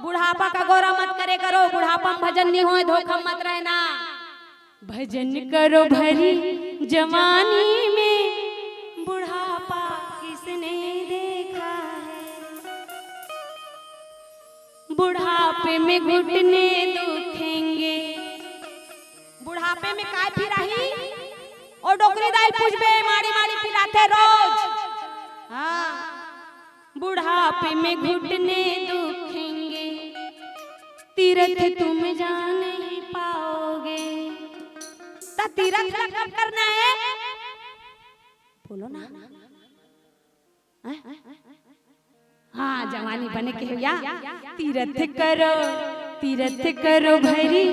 बुढ़ापा का गोरा मत करे करो, बुढ़ापा में भजन नहीं होए, धोखा मत रहना। भजन करो भरी जवानी में, बुढ़ापा किसने देखा है? बुढ़ापे में घुटने दुखेंगे। बुढ़ापे में काय पिराही? ओ डोकरी दाई पूछबे, माड़ी माड़ी पिराथे रोज। हाँ, बुढ़ापे में घुटने दुखेंगे, तीरथ तुम जा नहीं पाओगे। त तीरथ ला कब करना है? बोलो ना। हैं? हाँ, जवानी बने के भैया। तीरथ करो, तीरथ करो भरी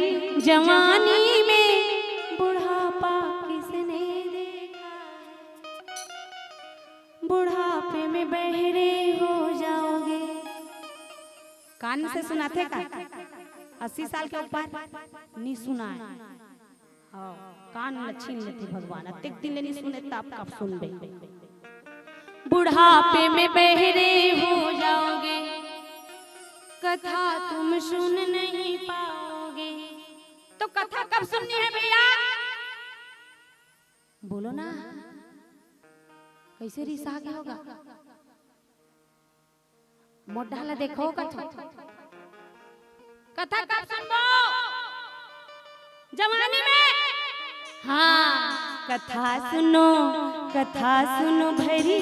जवानी में, बुढ़ापा किसने देखा है? बुढ़ापे में बहरे हो जाओगे। कान से सुनाथे का? अस्सी साल के ऊपर नी सुनाय। हाँ, कान ल छीन लेथे भगवान। अतेक दिन ले नी सुने, त अब कब सुनबे? बुढ़ापे में बहरे हो जाओगे, कथा तुम सुन नहीं पाओगे। तो कथा कब सुननी है भैया? बोलो ना, कैसे रिसा के होगा? मोटा ला देखो कथा। कथा कब सुनबो? जवानी में। हाँ, कथा सुनो, कथा सुनो भरी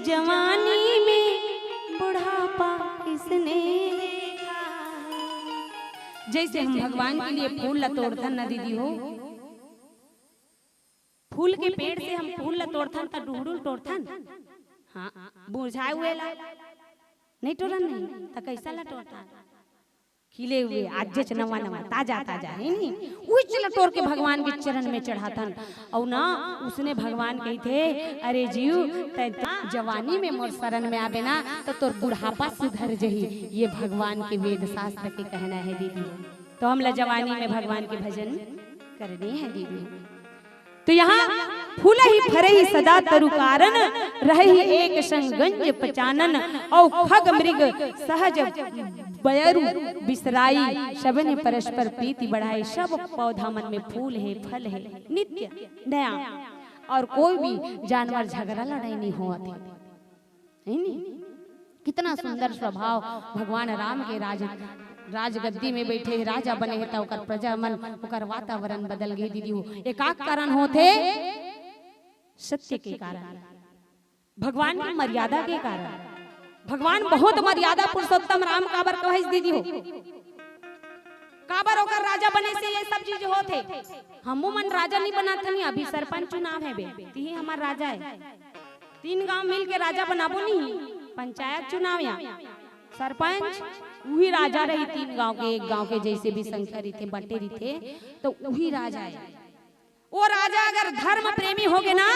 जवानी में, बुढ़ापा किसने देखा है? जैसे हम भगवान के लिए फूल ला तोड़थन ना दीदी हो, फूल के पेड़ से हम फूल ला तोड़थन त डुहडुल टोरथन। हाँ, मुरझाए हुए ला नहीं टोरन नहीं, त कैसा ला टोरथन? खिले हुए, आजेच नवा नवा, ताजा ताजा, है नी? उहिच ला टोर के भगवान के चरण में चढ़ाथन। अउ ना, उसने भगवान कहिथे, "अरे जीव, तैं त जवानी में मोर शरण में आबे ना, त तोर बुढ़ापा सुधर जही।" ये भगवान के वेद शास्त्र के कहना है दीदी। तो हमला जवानी में भगवान के भजन करने है दीदी। तो यहाँ फूलहि फरहि सदा तरु कारन, रहहि एक संग गंज पचानन, अउ खग मृग सहज बयरु बिसराई, सबने परस्पर प्रीति बढ़ाई। सब पौधा मन में फूल है, फल है, नित्य नया, और कोई भी जानवर झगड़ा लड़ाई नहीं होवत है। है नी? कितना सुंदर स्वभाव भगवान राम के। राज, राजगद्दी में बैठे हे, राजा बने हे, त ओकर प्रजा मन, ओकर वातावरण बदल गे दीदी हो। एकाक कारण होथे, सत्य के कारण, भगवान की मर्यादा के कारण। भगवान बहुत मर्यादा पुरुषोत्तम राम काबर कहइस दीदी हो? काबर ओकर राजा बने से ये सब चीज होथे? हमू मन राजा नहीं बनाथन, अभी सरपंच चुनाव है बे, तिही हमार राजा है। तीन गांव मिल के राजा बनाबो नहीं, पंचायत चुनाव या सरपंच, उही राजा रही तीन गांव के, एक गांव के जैसे भी संख्या रहिथे, बटे रहिथे, तो उही राजा है। वो राजा अगर धर्म प्रेमी होगे ना,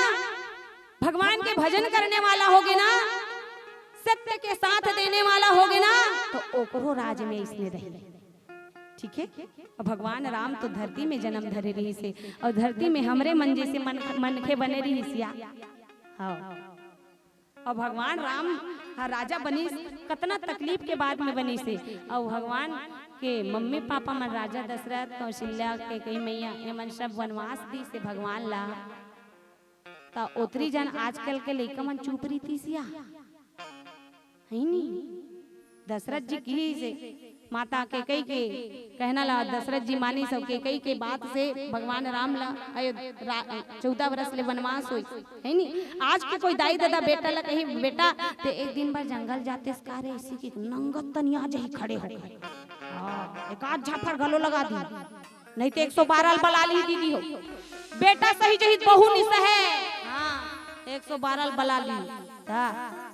भगवान के भजन करने वाला होगे ना, सत्य के साथ देने वाला होगे ना, तो ओकरो राज में इसने रही। ठीक है? और भगवान राम तो धरती में जन्म धरे रहिस हे, और धरती में हमरे मन जैसे मन, मनखे बने रहिस या। हाँ। और भगवान राम ह राजा बनिस, कतना तकलीफ के बाद में बनिस हे। और भगवान के मम्मी पापा मन, राजा दशरथ, कौशल्या, कैकेयी मैया, ये मन सब वनवास दिस हे भगवान ला। त ओतरी जन आजकल के लइका मन चुप रहितिस या, है नी? दशरथ जी किहिस हे, माता कैकेयी के कहना ला दशरथ जी मानिस, अउ कैकेयी के बात से भगवान राम ला अयो-, रा-, चौदह वर्ष ले वनवास होइस, है नी? आज के कोई दाई ददा बेटा ला कही, "बेटा, ते एक दिन बर जंगल जातेस का रे?" अइसे कि नंगत तनिया जही खड़े हो गए। हाँ, एक आध झापड़ घलो लगा दी। नहीं तो एक सौ बारह ल बला ली दीदी हो। बेटा सही जही बहू नि सहे। हाँ, एक सौ बारह ल बला ली। हाँ।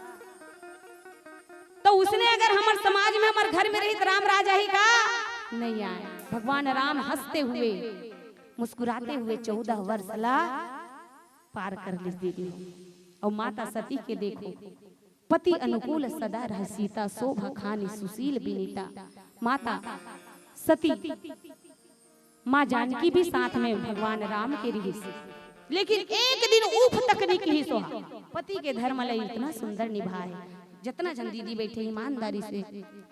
तो उसने अगर हमर समाज में, हमर घर में रही तो राम राज आही का? नहीं आए। भगवान राम हंसते हुए, मुस्कुराते हुए चौदह वर्ष ला पार कर ली दीदी हो। और माता सती के देखो, पति अनुकूल सदा रह सीता, शोभा खानी सुशील बिनीता। माता सती, माँ जानकी भी साथ में भगवान राम के रहिस, लेकिन एक दिन ऊफ तक नहीं किहिस ओहा। पति के धर्म ला इतना सुंदर निभाए। जतना जन दीदी बैठे ईमानदारी से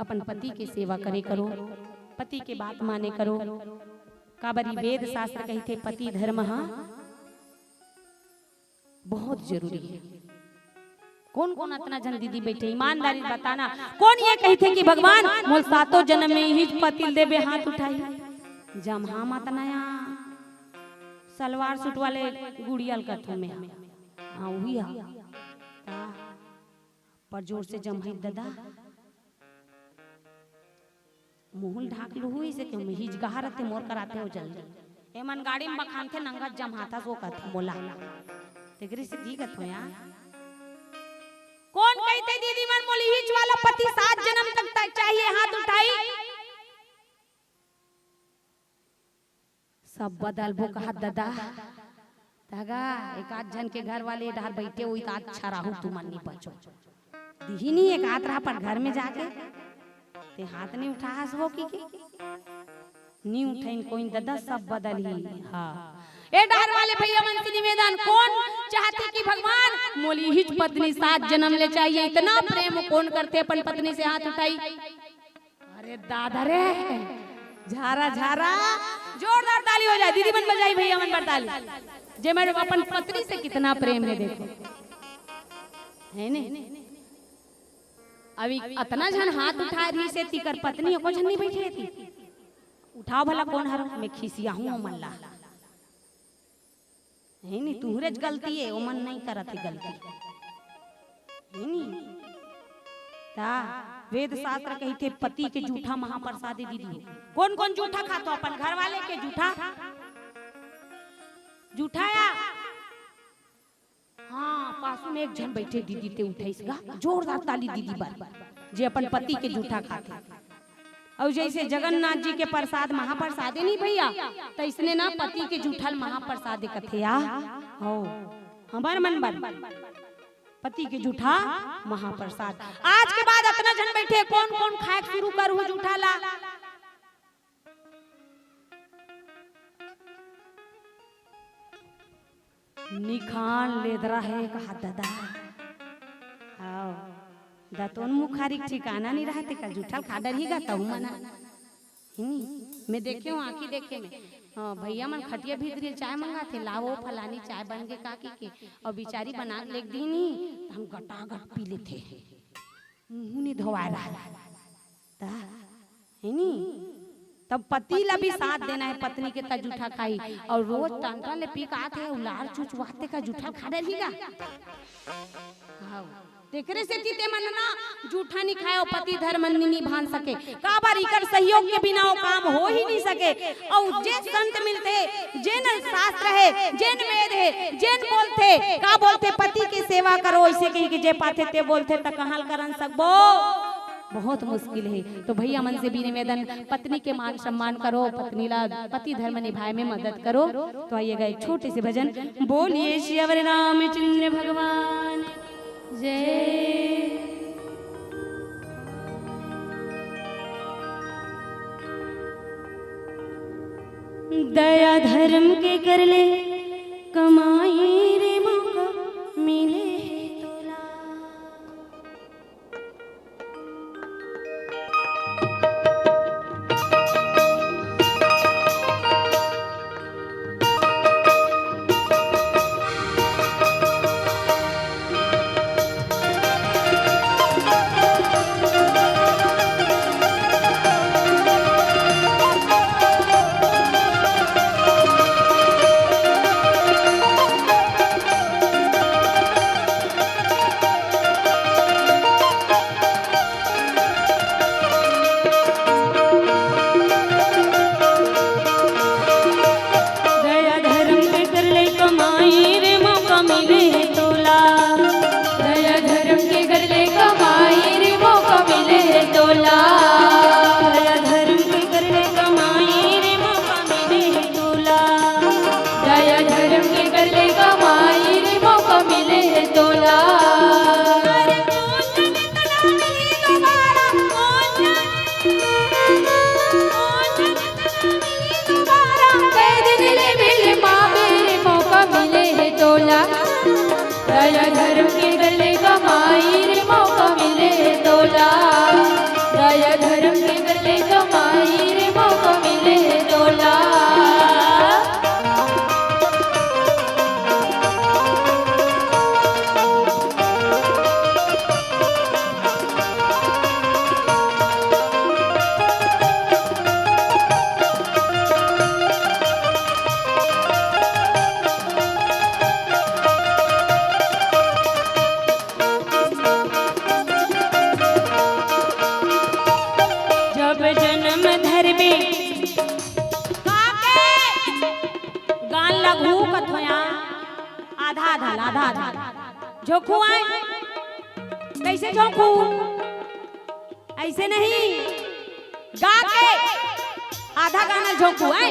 अपन पति के सेवा करे करो, पति के बात माने करो। काबर ई वेद शास्त्र कहिथे पति धर्म ह बहुत जरूरी है। कौन कौन अतना जन दीदी बैठे, ईमानदारी बताना, कौन ये कहिथे कि भगवान मोल सातों जन्म में इही पति ल देबे, हाथ उठाई। जम्हा मत नया सलवार सूट वाले गुड़िया ल कथों में। हाँ, उही हा। ता, पर जोर से जम्हा ददा। मुहुल ढाक लुहू इसे के हिजगाहा रथे मोर कराते हो जल्दी। एमन गाड़ी में बखानथे नंगत जम्हाथस वो कथे मोला। एकरे से दी कथो यार। कोन कहिथे दीदी मन मोला इहीच वाला पति सात जनम तक, तक चाहिए, हाथ उठाई। सब बदलबो कहत ददा। तगा, एक आध झन के घर वाले डहर बइठे होही त अच्छा राहू, तुमन नी बचो। दिही नी एक आध राह पर घर में जाके, ते हाथ नी उठाहस वो कहिके। नी उठाइन कोई ददा, सब बदलही। हाँ। ए डहर वाले भइया मन से निवेदन, कोन चाहथे कि भगवान मोला इहीच पत्नी सात जनम ले चाहिए, इतना प्रेम कोन करथे अपन पत्नी से, हाथ उठाई। अरे दादा रे, झारा झारा, जोरदार ताली हो जाए, दीदी मन बजाही, भइया मन बर ताली। जे मन अपन पत्नी से कितना प्रेम हे देखो, हे नी? अभी अतना झन हाथ उठाय रहिसे, तिकर पत्नी एको झन नी बइठे हे ती। उठाव भला कोन हरो, मैं खिसियाहूं ओमन ला। हे नी, तुहरेच गलती हे, ओमन नइ करत हे गलती। हे नी? ता वेद शास्त्र कहिथे, पति के जूठा महाप्रसाद हे दीदी। कोन कोन जूठा खाथो? अपन घर वाले के जूठा, जूठा या हाँ, पासू में एक झन बइठे दीदी, ते उठाइस गा, जोरदार ताली दीदी बर, जे अपन पति के जूठा खाथे। अउ जइसे जगन्नाथ जी के प्रसाद महाप्रसाद हे नी भइया, त अइसने ना पति के जूठा ल महाप्रसाद कथे आ। हो, हमर मन बर पति के जूठा महाप्रसाद। आज के बाद अतना झन बइठे, कोन कोन खाय के शुरू करहू जूठा ला? निखान लेदरा हे कहा ददा। हाव, दतोन मुखारी के ठिकाना नी रहय, तेकर जूठा ल खा डरही गा तहू मन ह। हिनी, मैं देखे हूँ, आँखी देखे में। हाँ, भइया मन खटिया भीतरी चाय मंगाथे, लाओ फलानी चाय बन गे काकी के, अउ बिचारी बना के लेग दीनी, त हम गटागट पी लेथे। मुँहू नी धोवाय रहय। त हे नी? तब पति ला भी साथ देना हे, पत्नी के त जूठा खाही। अउ रोज टंटा ले पी के आथे, अउ लार चुचवाथे का जूठा खा डरही गा। हाव। तेकरे सेती ते मन ना जूठा नी खाय, अउ पति धर्म नी निभान सके। काबर इकर सहयोग के बिना वो काम हो ही नी सके। अउ जे संत मिलथे, जेन शास्त्र हे, जेन वेद हे, जेन बोलथे, का बोलथे, पति के सेवा करो, अइसे कहिके जे पाथे ते बोलथे, त कहाँ ल करन सकबो? बहुत मुश्किल हे। तो भइया मन से भी निवेदन, पत्नी के मान सम्मान करो, पत्नी ला पति धर्म निभाय में मदद करो। तो आइएगा एक छोटे से भजन। बोलिए सियावर रामचंद्र भगवान की जय। दया धर्म के कर ले कमाई रे मौका मिले हे तोला। दया धर्म के कर ले कमाई रे मौका मिले हे तोला। दया धर्म के कर ले कमाई रे मौका मिले हे तोला। दया धर्म के कर ले कमाई रे मौका मिले हे तोला। दया धर्म के कर ले कमाई रे मौका मिले हे तोला। कई दिन ले मिले पाबे रे मौका मिले हे तोला। दया धर्म के कर ले कमाई रे मौका मिले हे तोला। दया धर्म के कर ले कमाई रे मौका मिले हे तोला। आधा आधा ला, आधा आधा। झोंकू आय। कइसे झोंकू? अइसे नहीं, गा के आधा गाना झोंकू आय।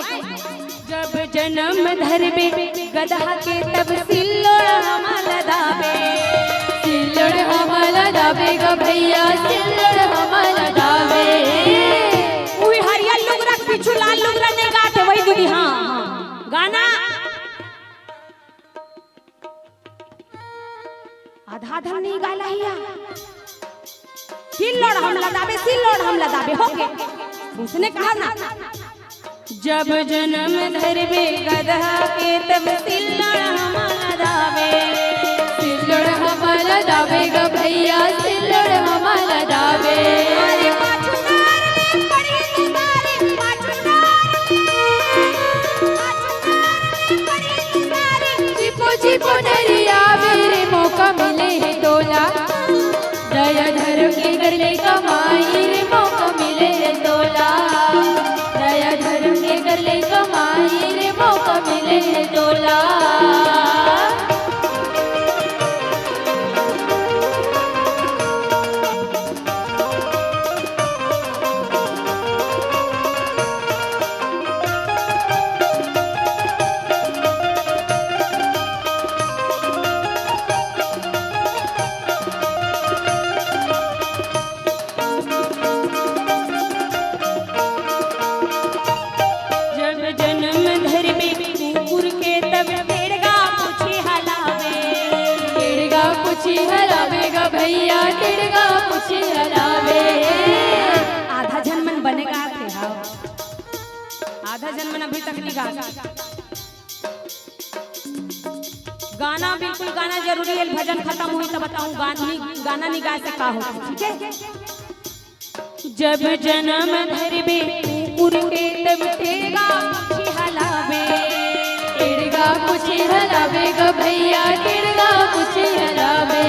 जब जनम धरबे गदहा के, तब सिल्लोड़ हमला दाबे। सिल्लोड़ हमला दाबे ग भैया, सिल्लोड़ हमला दाबे। उही हरियर लुगरा के पीछू लाल लुगरा नहीं गाते, वही दीदी, हाँ, हाँ। गाना आधा आधा नहीं गाला हिया। सिल्लोड़ हमला दाबे, सिल्लोड़ हमला दाबे, हो गे। उसने कहा ना। जब जनम धरबे गदहा के, तब सिल्लोड़ हमला दाबे। सिल्लोड़ हमला दाबे ग भैया, सिल्लोड़ हमला दाबे। अरे पाछू डार ले पड़ी निगारी, पाछू डार ले, पाछू डार ले पड़ी निगारी। चिपो चिपो नरिया मेरे, मौका मिले हे तोला। दया धर्म के कर ले कमाई रे, मौका मिले हे तोला। दया धर्म के कर ले कमाई रे, मौका मिले हे तोला। जब जनम धरबे कुकुर के, तब टेड़गा पूछी हलावे। टेड़गा पूछी हलावे ग भैया, टेड़गा पूछी हलावे। आधा झन मन बने गात हे, हाँ। आधा झन मन अभी तक नहीं गात। गाना, बिल्कुल गाना जरूरी हे, भजन खतम होही त बताहूँ, गाना नहीं, गाना नहीं गाए से का होही, ठीक हे? जब जनम धरबे कुकुर के, तब टेड़गा पूछी हलावे। टेड़गा पूछी हलावे ग भैया, टेड़गा पूछी हलावे।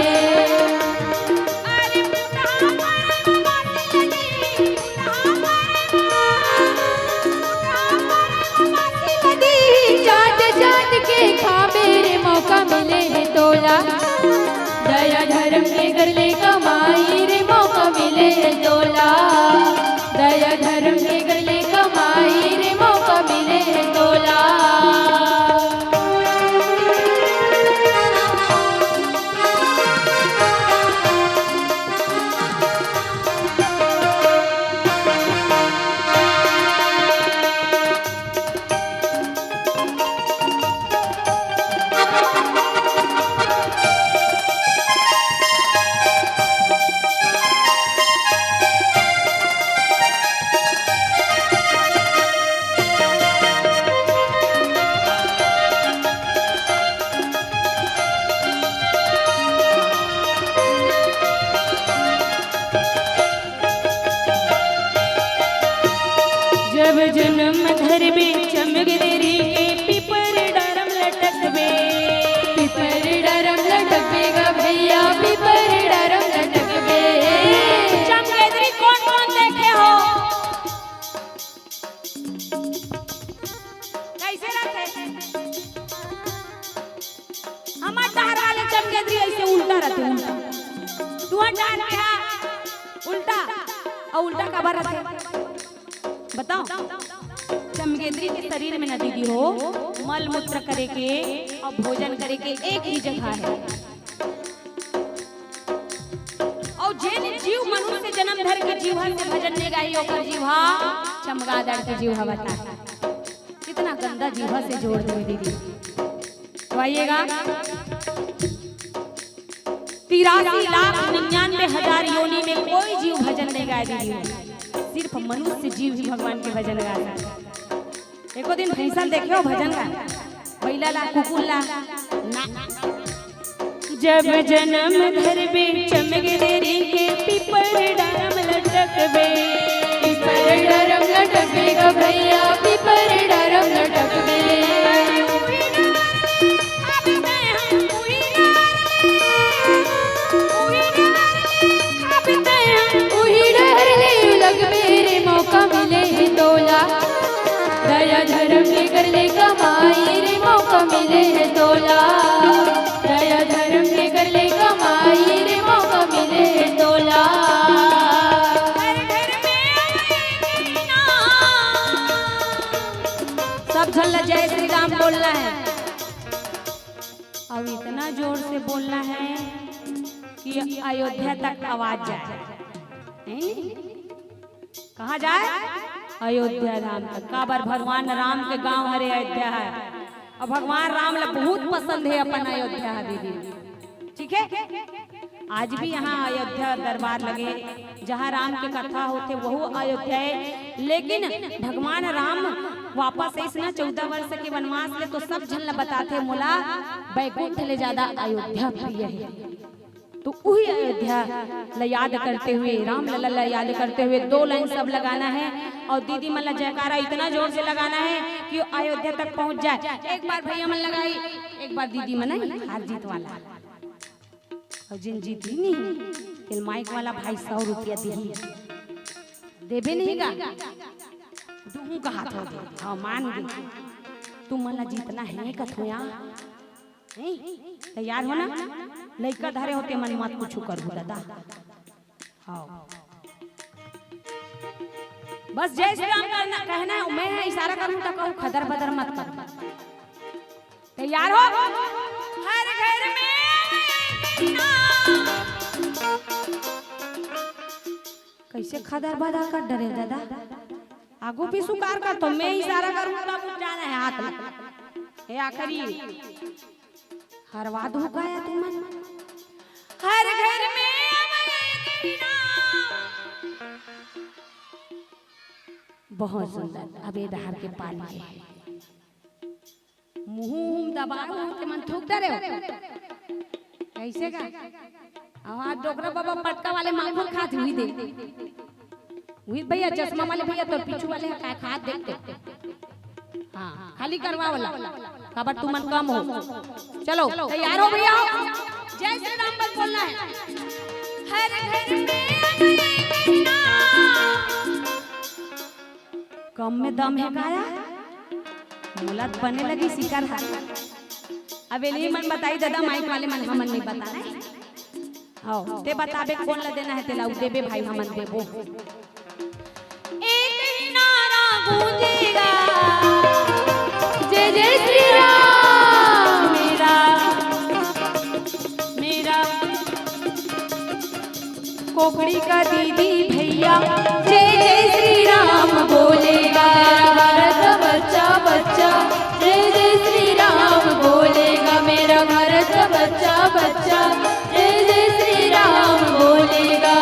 अरे पुतहा पर बासी लगी, पुतहा पर बासी लगी। चाट चाट के खाबे रे, मौका मिले हे तोला। दया धर्म के कर ले कमाई रे, मौका मिले हे तोला। दया धर्म के कर ले कमाई रे, मौका मिले हे तोला। जब जनम धरबे चमगदेरी के, पीपर डारम लटकबे। पीपर डारम लटकबे ग भैया, पीपर डारम लटकबे। चमगेदरी कोन कोन देखे हो? कइसे रथे? हमर डहर वाले चमगेदरी अइसे उल्टा रथे, उल्टा। तुहर डहर के हा उल्टा, अउ उल्टा काबर रथे? बताओ। चमगेदरी के शरीर में ना दीदी हो, मल मूत्र करे के अउ भोजन करे के एक ही जगह हे। अउ जेन जीव मनुष्य जनम धर के जीवा से भजन नइ गाही, ओकर जीवा चमगादड़ के जीवा बता। कितना गंदा जीवा से जोड़ दे दीदी। तो आइएगा, तिरासी लाख निन्यानवे हजार योनि में कोई जीव भजन नइ गाय दीदी, सिर्फ मनुष्य जीव ही भगवान के भजन गाय। एको दिन भैंसा ल देखे हो भजन गाय? बइला ला, कुकुर ला? ना। जब जनम धरबे चमगेदरी के, पीपर डारम लटकबे। पीपर डारम लटकबे ग भैया, पीपर डारम लटकबे। उही डहर ले लगबे रे, मौका मिले हे तोला। दया धर्म के कर ले कमाई रे, मौका मिले हे तोला। जोर से बोलना है कि अयोध्या तक आवाज जाए। नहीं? कहाँ जाए? अयोध्या धाम तक। काबर? भगवान राम के गांव हरे अयोध्या हे, अउ भगवान राम ला बहुत पसंद हे अपन अयोध्या हे दीदी। ठीक हे, आज भी यहाँ अयोध्या दरबार लगे, जहाँ राम के कथा होथे, वहू अयोध्या हे। लेकिन भगवान राम वापस आइस ना चौदह वर्ष के वनवास ले, तो सब झन ला बताथे, "मोला बैकुंठ ले ज्यादा अयोध्या प्रिय हे।" तो उही अयोध्या ला याद करते हुए, रामलला ला याद करते हुए दो लाइन सब लगाना हे। अउ दीदी मन ला जयकारा इतना जोर से लगाना हे कि अयोध्या तक पहुंच जाए। एक बार भैया मन लगाई, एक बार दीदी मन, हार जीत वाला। अउ जिन जीती नहीं, तेला माइक वाला भाई सौ रुपया दिही। देबे नहीं गा? दूहूं का हाथ हो दे। हाँ, मान गे। तुमन ला जीतना हे कथों या? नहीं? तैयार हो ना? लइका धरे हो तेमन मत कुछ करहू दादा। हाँ। बस जय श्री राम करना, कहना हे, मैं इशारा करूं तो कहूं, खदर बदर मत कर। तैयार हो? हर घर में कैसे खदर बदर कर डरे दादा? आगू भी सुकार कर, तो मैं इशारा करूं तब जाना हे हाथ में। हे आखिरी। हरवा दू का या तुमन? हर घर में अवैध नाम। बहुत सुंदर। अब ये डहर के पानी हे। मुंह उंह दबाए हो, तेमन थूक डरे हो। कैसे का? अउ आज डोकरा बाबा पटका वाले मांगुर खात हुई दे। उही भैया, चश्मा वाले भैया, तोर पीछू वाले हे, काय खात देख तो। हाँ, खाली करवा वाला। काबर तुमन कम हो। चलो, तैयार हो भैया हो? जय श्री राम बस बोलना हे। हर घर में अवैध नाम। कम में दम हे का या? मोला तो बने लगिस इकर हा। अब एली मन बताही दादा, माइक वाले मन, हमन नहीं बताना हे। हव, ते बताबे कोन ला देना हे तेला, उ देबे भाई, हमन देबो। एक ही नारा गूंजेगा, जय जय श्री राम। मेरा, मेरा कोकड़ी का दीदी भैया, जय जय श्री राम बोलेगा। मेरा भारत का बच्चा बच्चा, जय जय श्री राम बोलेगा। मेरा भारत का बच्चा बच्चा, जय जय श्री राम बोलेगा।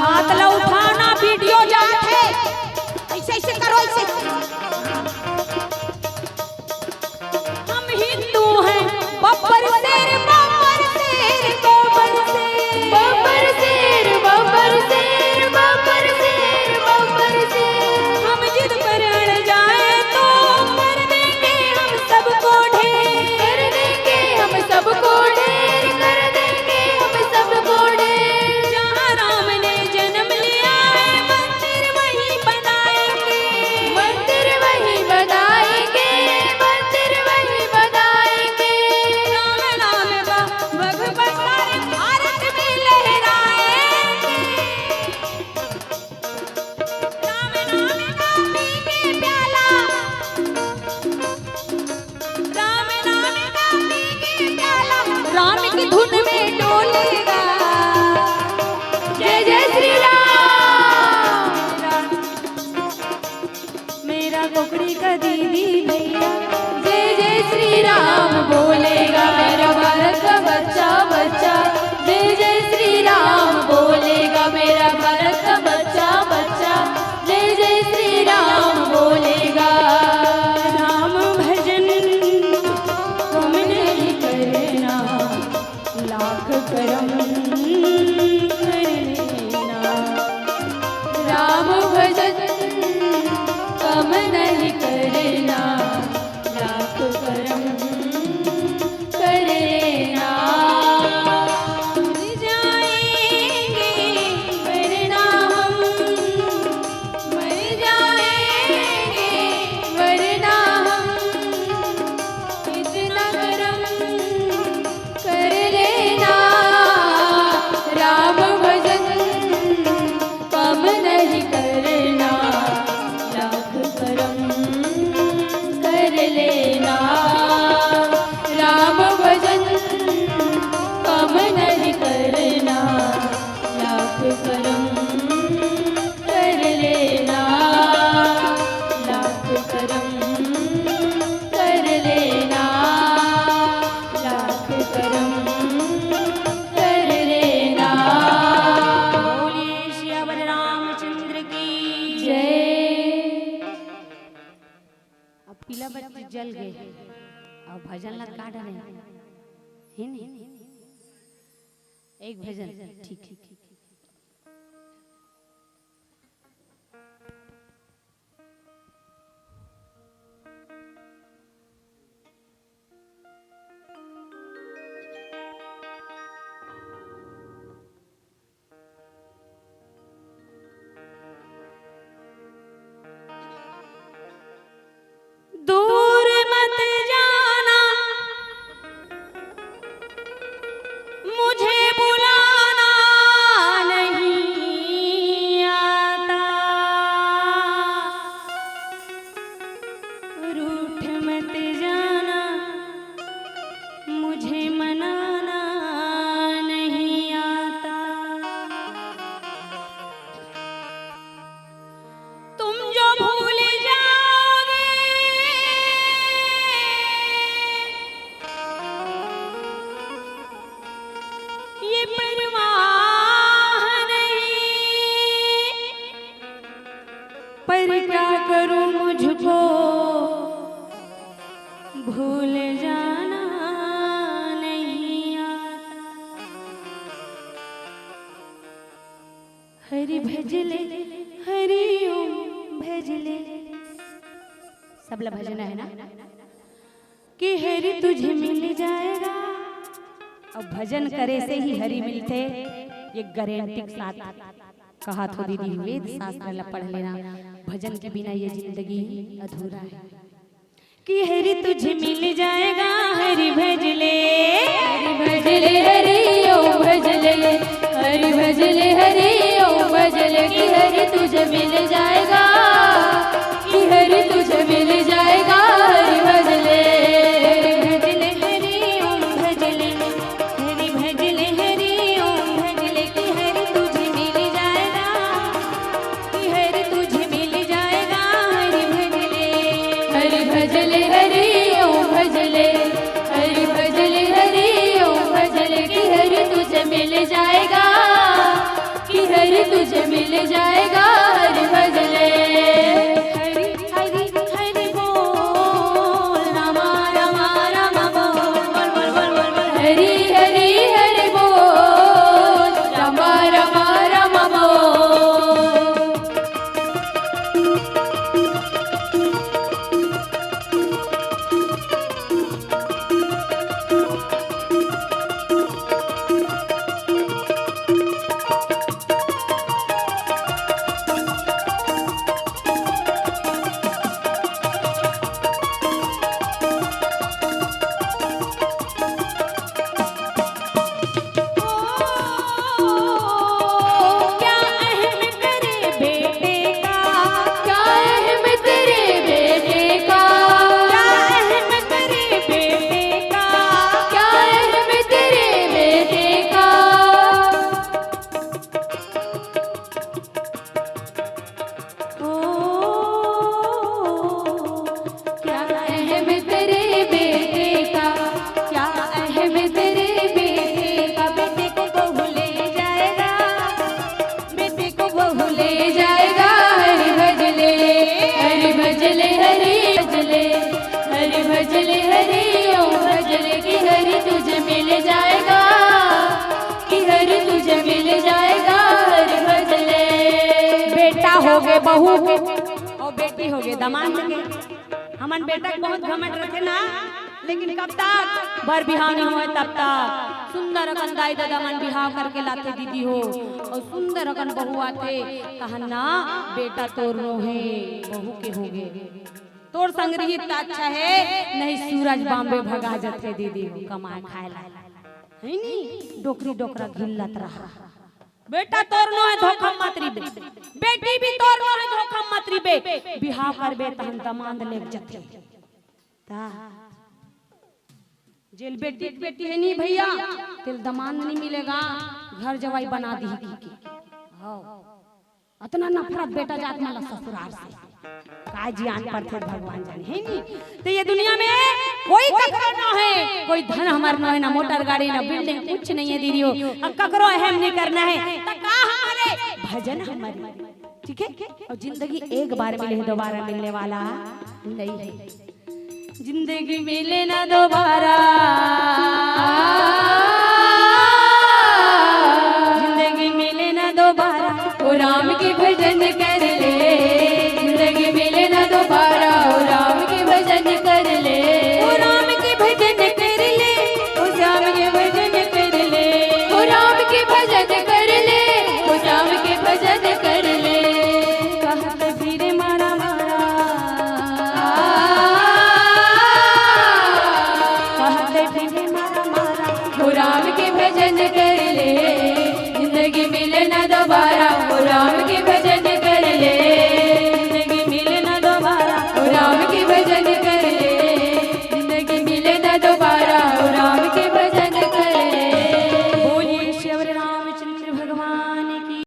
हाथ ला उठाना, वीडियो जात हे। ऐसे, ऐसे करो, ऐसे। हम हिंदू हैं, बब्बर शेर, बब्बर शेर, बब्बर शेर। बब्बर शेर, बब्बर शेर, बब्बर शेर, बब्बर शेर। हम जिद पर अड़ जाए तो कर देंगे हम सबको ढेर। कर देंगे हम सबको ढेर, कर देंगे हम सबको ढेर। जहाँ राम ने जन्म लिया है, मंदिर वहीं बनाएंगे। मंदिर वहीं बनाएंगे, मंदिर वहीं बनाएंगे। राम नाम का भगवंता भारत में लहराएंगे। राम नाम का पी के प्याला, राम नाम का पी के प्याला, राम की धुन में डोलेगा। जय जय श्री राम। मेरा कोकड़ी का दीदी भैया, जय जय श्री राम बोलेगा। मेरा भारत का बच्चा बच्चा, जय जय श्री राम बोलेगा। मेरा भारत का बच्चा बच्चा, जय जय श्री राम बोलेगा। राम भजन कम नहीं करना, लाख करम कर लेना। राम भजन कम नहीं करना, लाख करम कर लेना। मर जाएंगे वरना हम, मर जाएंगे वरना हम, इतना करम कर लेना। राम भजन कम नहीं करना, लाख करम भजन ला का डरे हे नी? एक भजन, ठीक, ठीक, ठीक। दूर मत जाना, मुझे बुलाना नहीं आता। रूठ मत जाना, मुझे मनाना नहीं आता। तुम जो भूल जाओगे, ये परवाह नहीं, पर क्या करूं, मुझको भूल जाना नहीं आता। हरि भजले, हरि ओम भजले। सबला भजन हे ना कि हरि तुझे मिल जाएगा। अब भजन करे से ही हरि मिलथे, ये गारंटी के साथ कहत हों दीदी, वेद शास्त्र ला पढ़ लेना, भजन के बिना ये जिंदगी अधूरा हे। कि हरि तुझे मिल जाएगा, हरि भजले, हरि भजले, हरि ओम भजले, हरि भजले, हरि ओम भजले, कि हरि तुझे मिल जाएगा, कि हरि तुझे मिल जाएगा, हरि भजले, हरि भजले, हरि ओम भजले, हरि भजले, हरि ओम भजले, कि हरि तुझे मिल जाएगा, कि हरि तुझे मिल जाएगा, हरि भजले। हरि भजले, हरि ओम भजले, हरि भजले, हरि ओम भजले, कि हरि तुझे मिल जाएगा, कि हरि तुझे मिल जाएगा, हरि भजले। हरि, हरि, हरि बोल, रामा, रामा, रामा बोल, बोल, बोल, बोल, बोल, बोल। हरि, हरि, हरि बोल, रामा, रामा, रामा बोल। क्या अहम तेरे बेटे का, क्या अहम तेरे बेटे का, क्या अहम तेरे बेटे का, क्या अहम तेरे बेटे का। ओ, क्या अहम तेरे बेटे का, क्या अहम तेरे बेटे का, बेटे को बहू ले जाएगा, बेटे को बहू ले जाएगा। हरि भजले, हरि भजले, हरि भजले, हरि भजले, हरि ओम भजले, कि हरि तुझे मिल जाएगा, कि हरि तुझे मिल जाएगा, हरि भजले। बेटा होगे बहू के अउ बेटी होगे दमांद के। हमन बेटा के बहुत घमंड रथे ना, लेकिन कब तक बर बिहाव नइ होय तब तक। सुंदर अकन दाई ददा मन बिहाव करके लाथे दीदी हो, अउ सुंदर अकन बहू आथे, कहन ना बेटा तोर नोहे, बहू के होगे। तोर संग रही त अच्छा हे, नहीं सूरज बॉम्बे भगा जथे दीदी हो, कमाए खाए ला। हे नी? डोकरी डोकरा घिल्लत रहा। बेटा तोर नोहे, धोखा मत रिबे। बेटी भी तोर नोहे, धोखा मत रिबे। बिहाव करबे तहन दमांद लेग जथे। ता जेल बेटी के बेटी हे नी भइया, तेल दमांद नइ मिलेगा, घर जवाई बना दिही कहिके। हव। अतना नफरत बेटा जात मन ला ससुरार से। काय जियान परथे भगवान जाने, हे नी? त ये दुनिया में कोई ककरो नोहे, कोई धन हमर नोहे, ना मोटर गाड़ी, ना बिल्डिंग, कुछ नइ हे दीदी हो। अब ककरो अहम नइ करना हे, त का हमरे भजन हमरे, ठीक हे? अउ जिंदगी एक बार मिले हे, दोबारा मिलने वाला नइ हे। जिंदगी मिले ना दोबारा, जिंदगी मिले ना दोबारा, ओ राम के भजन कर ले। जिंदगी मिले ना दोबारा, ओ राम के भजन कर ले। ओ राम के भजन कर ले, ओ श्याम के भजन कर ले। ओ राम के भजन कर ले, ओ श्याम के भजन कर ले। कहत फिरे मारा मारा, कहत फिरे मारा मारा, ओ राम के भजन कर ले। जिंदगी मिले ना दोबारा,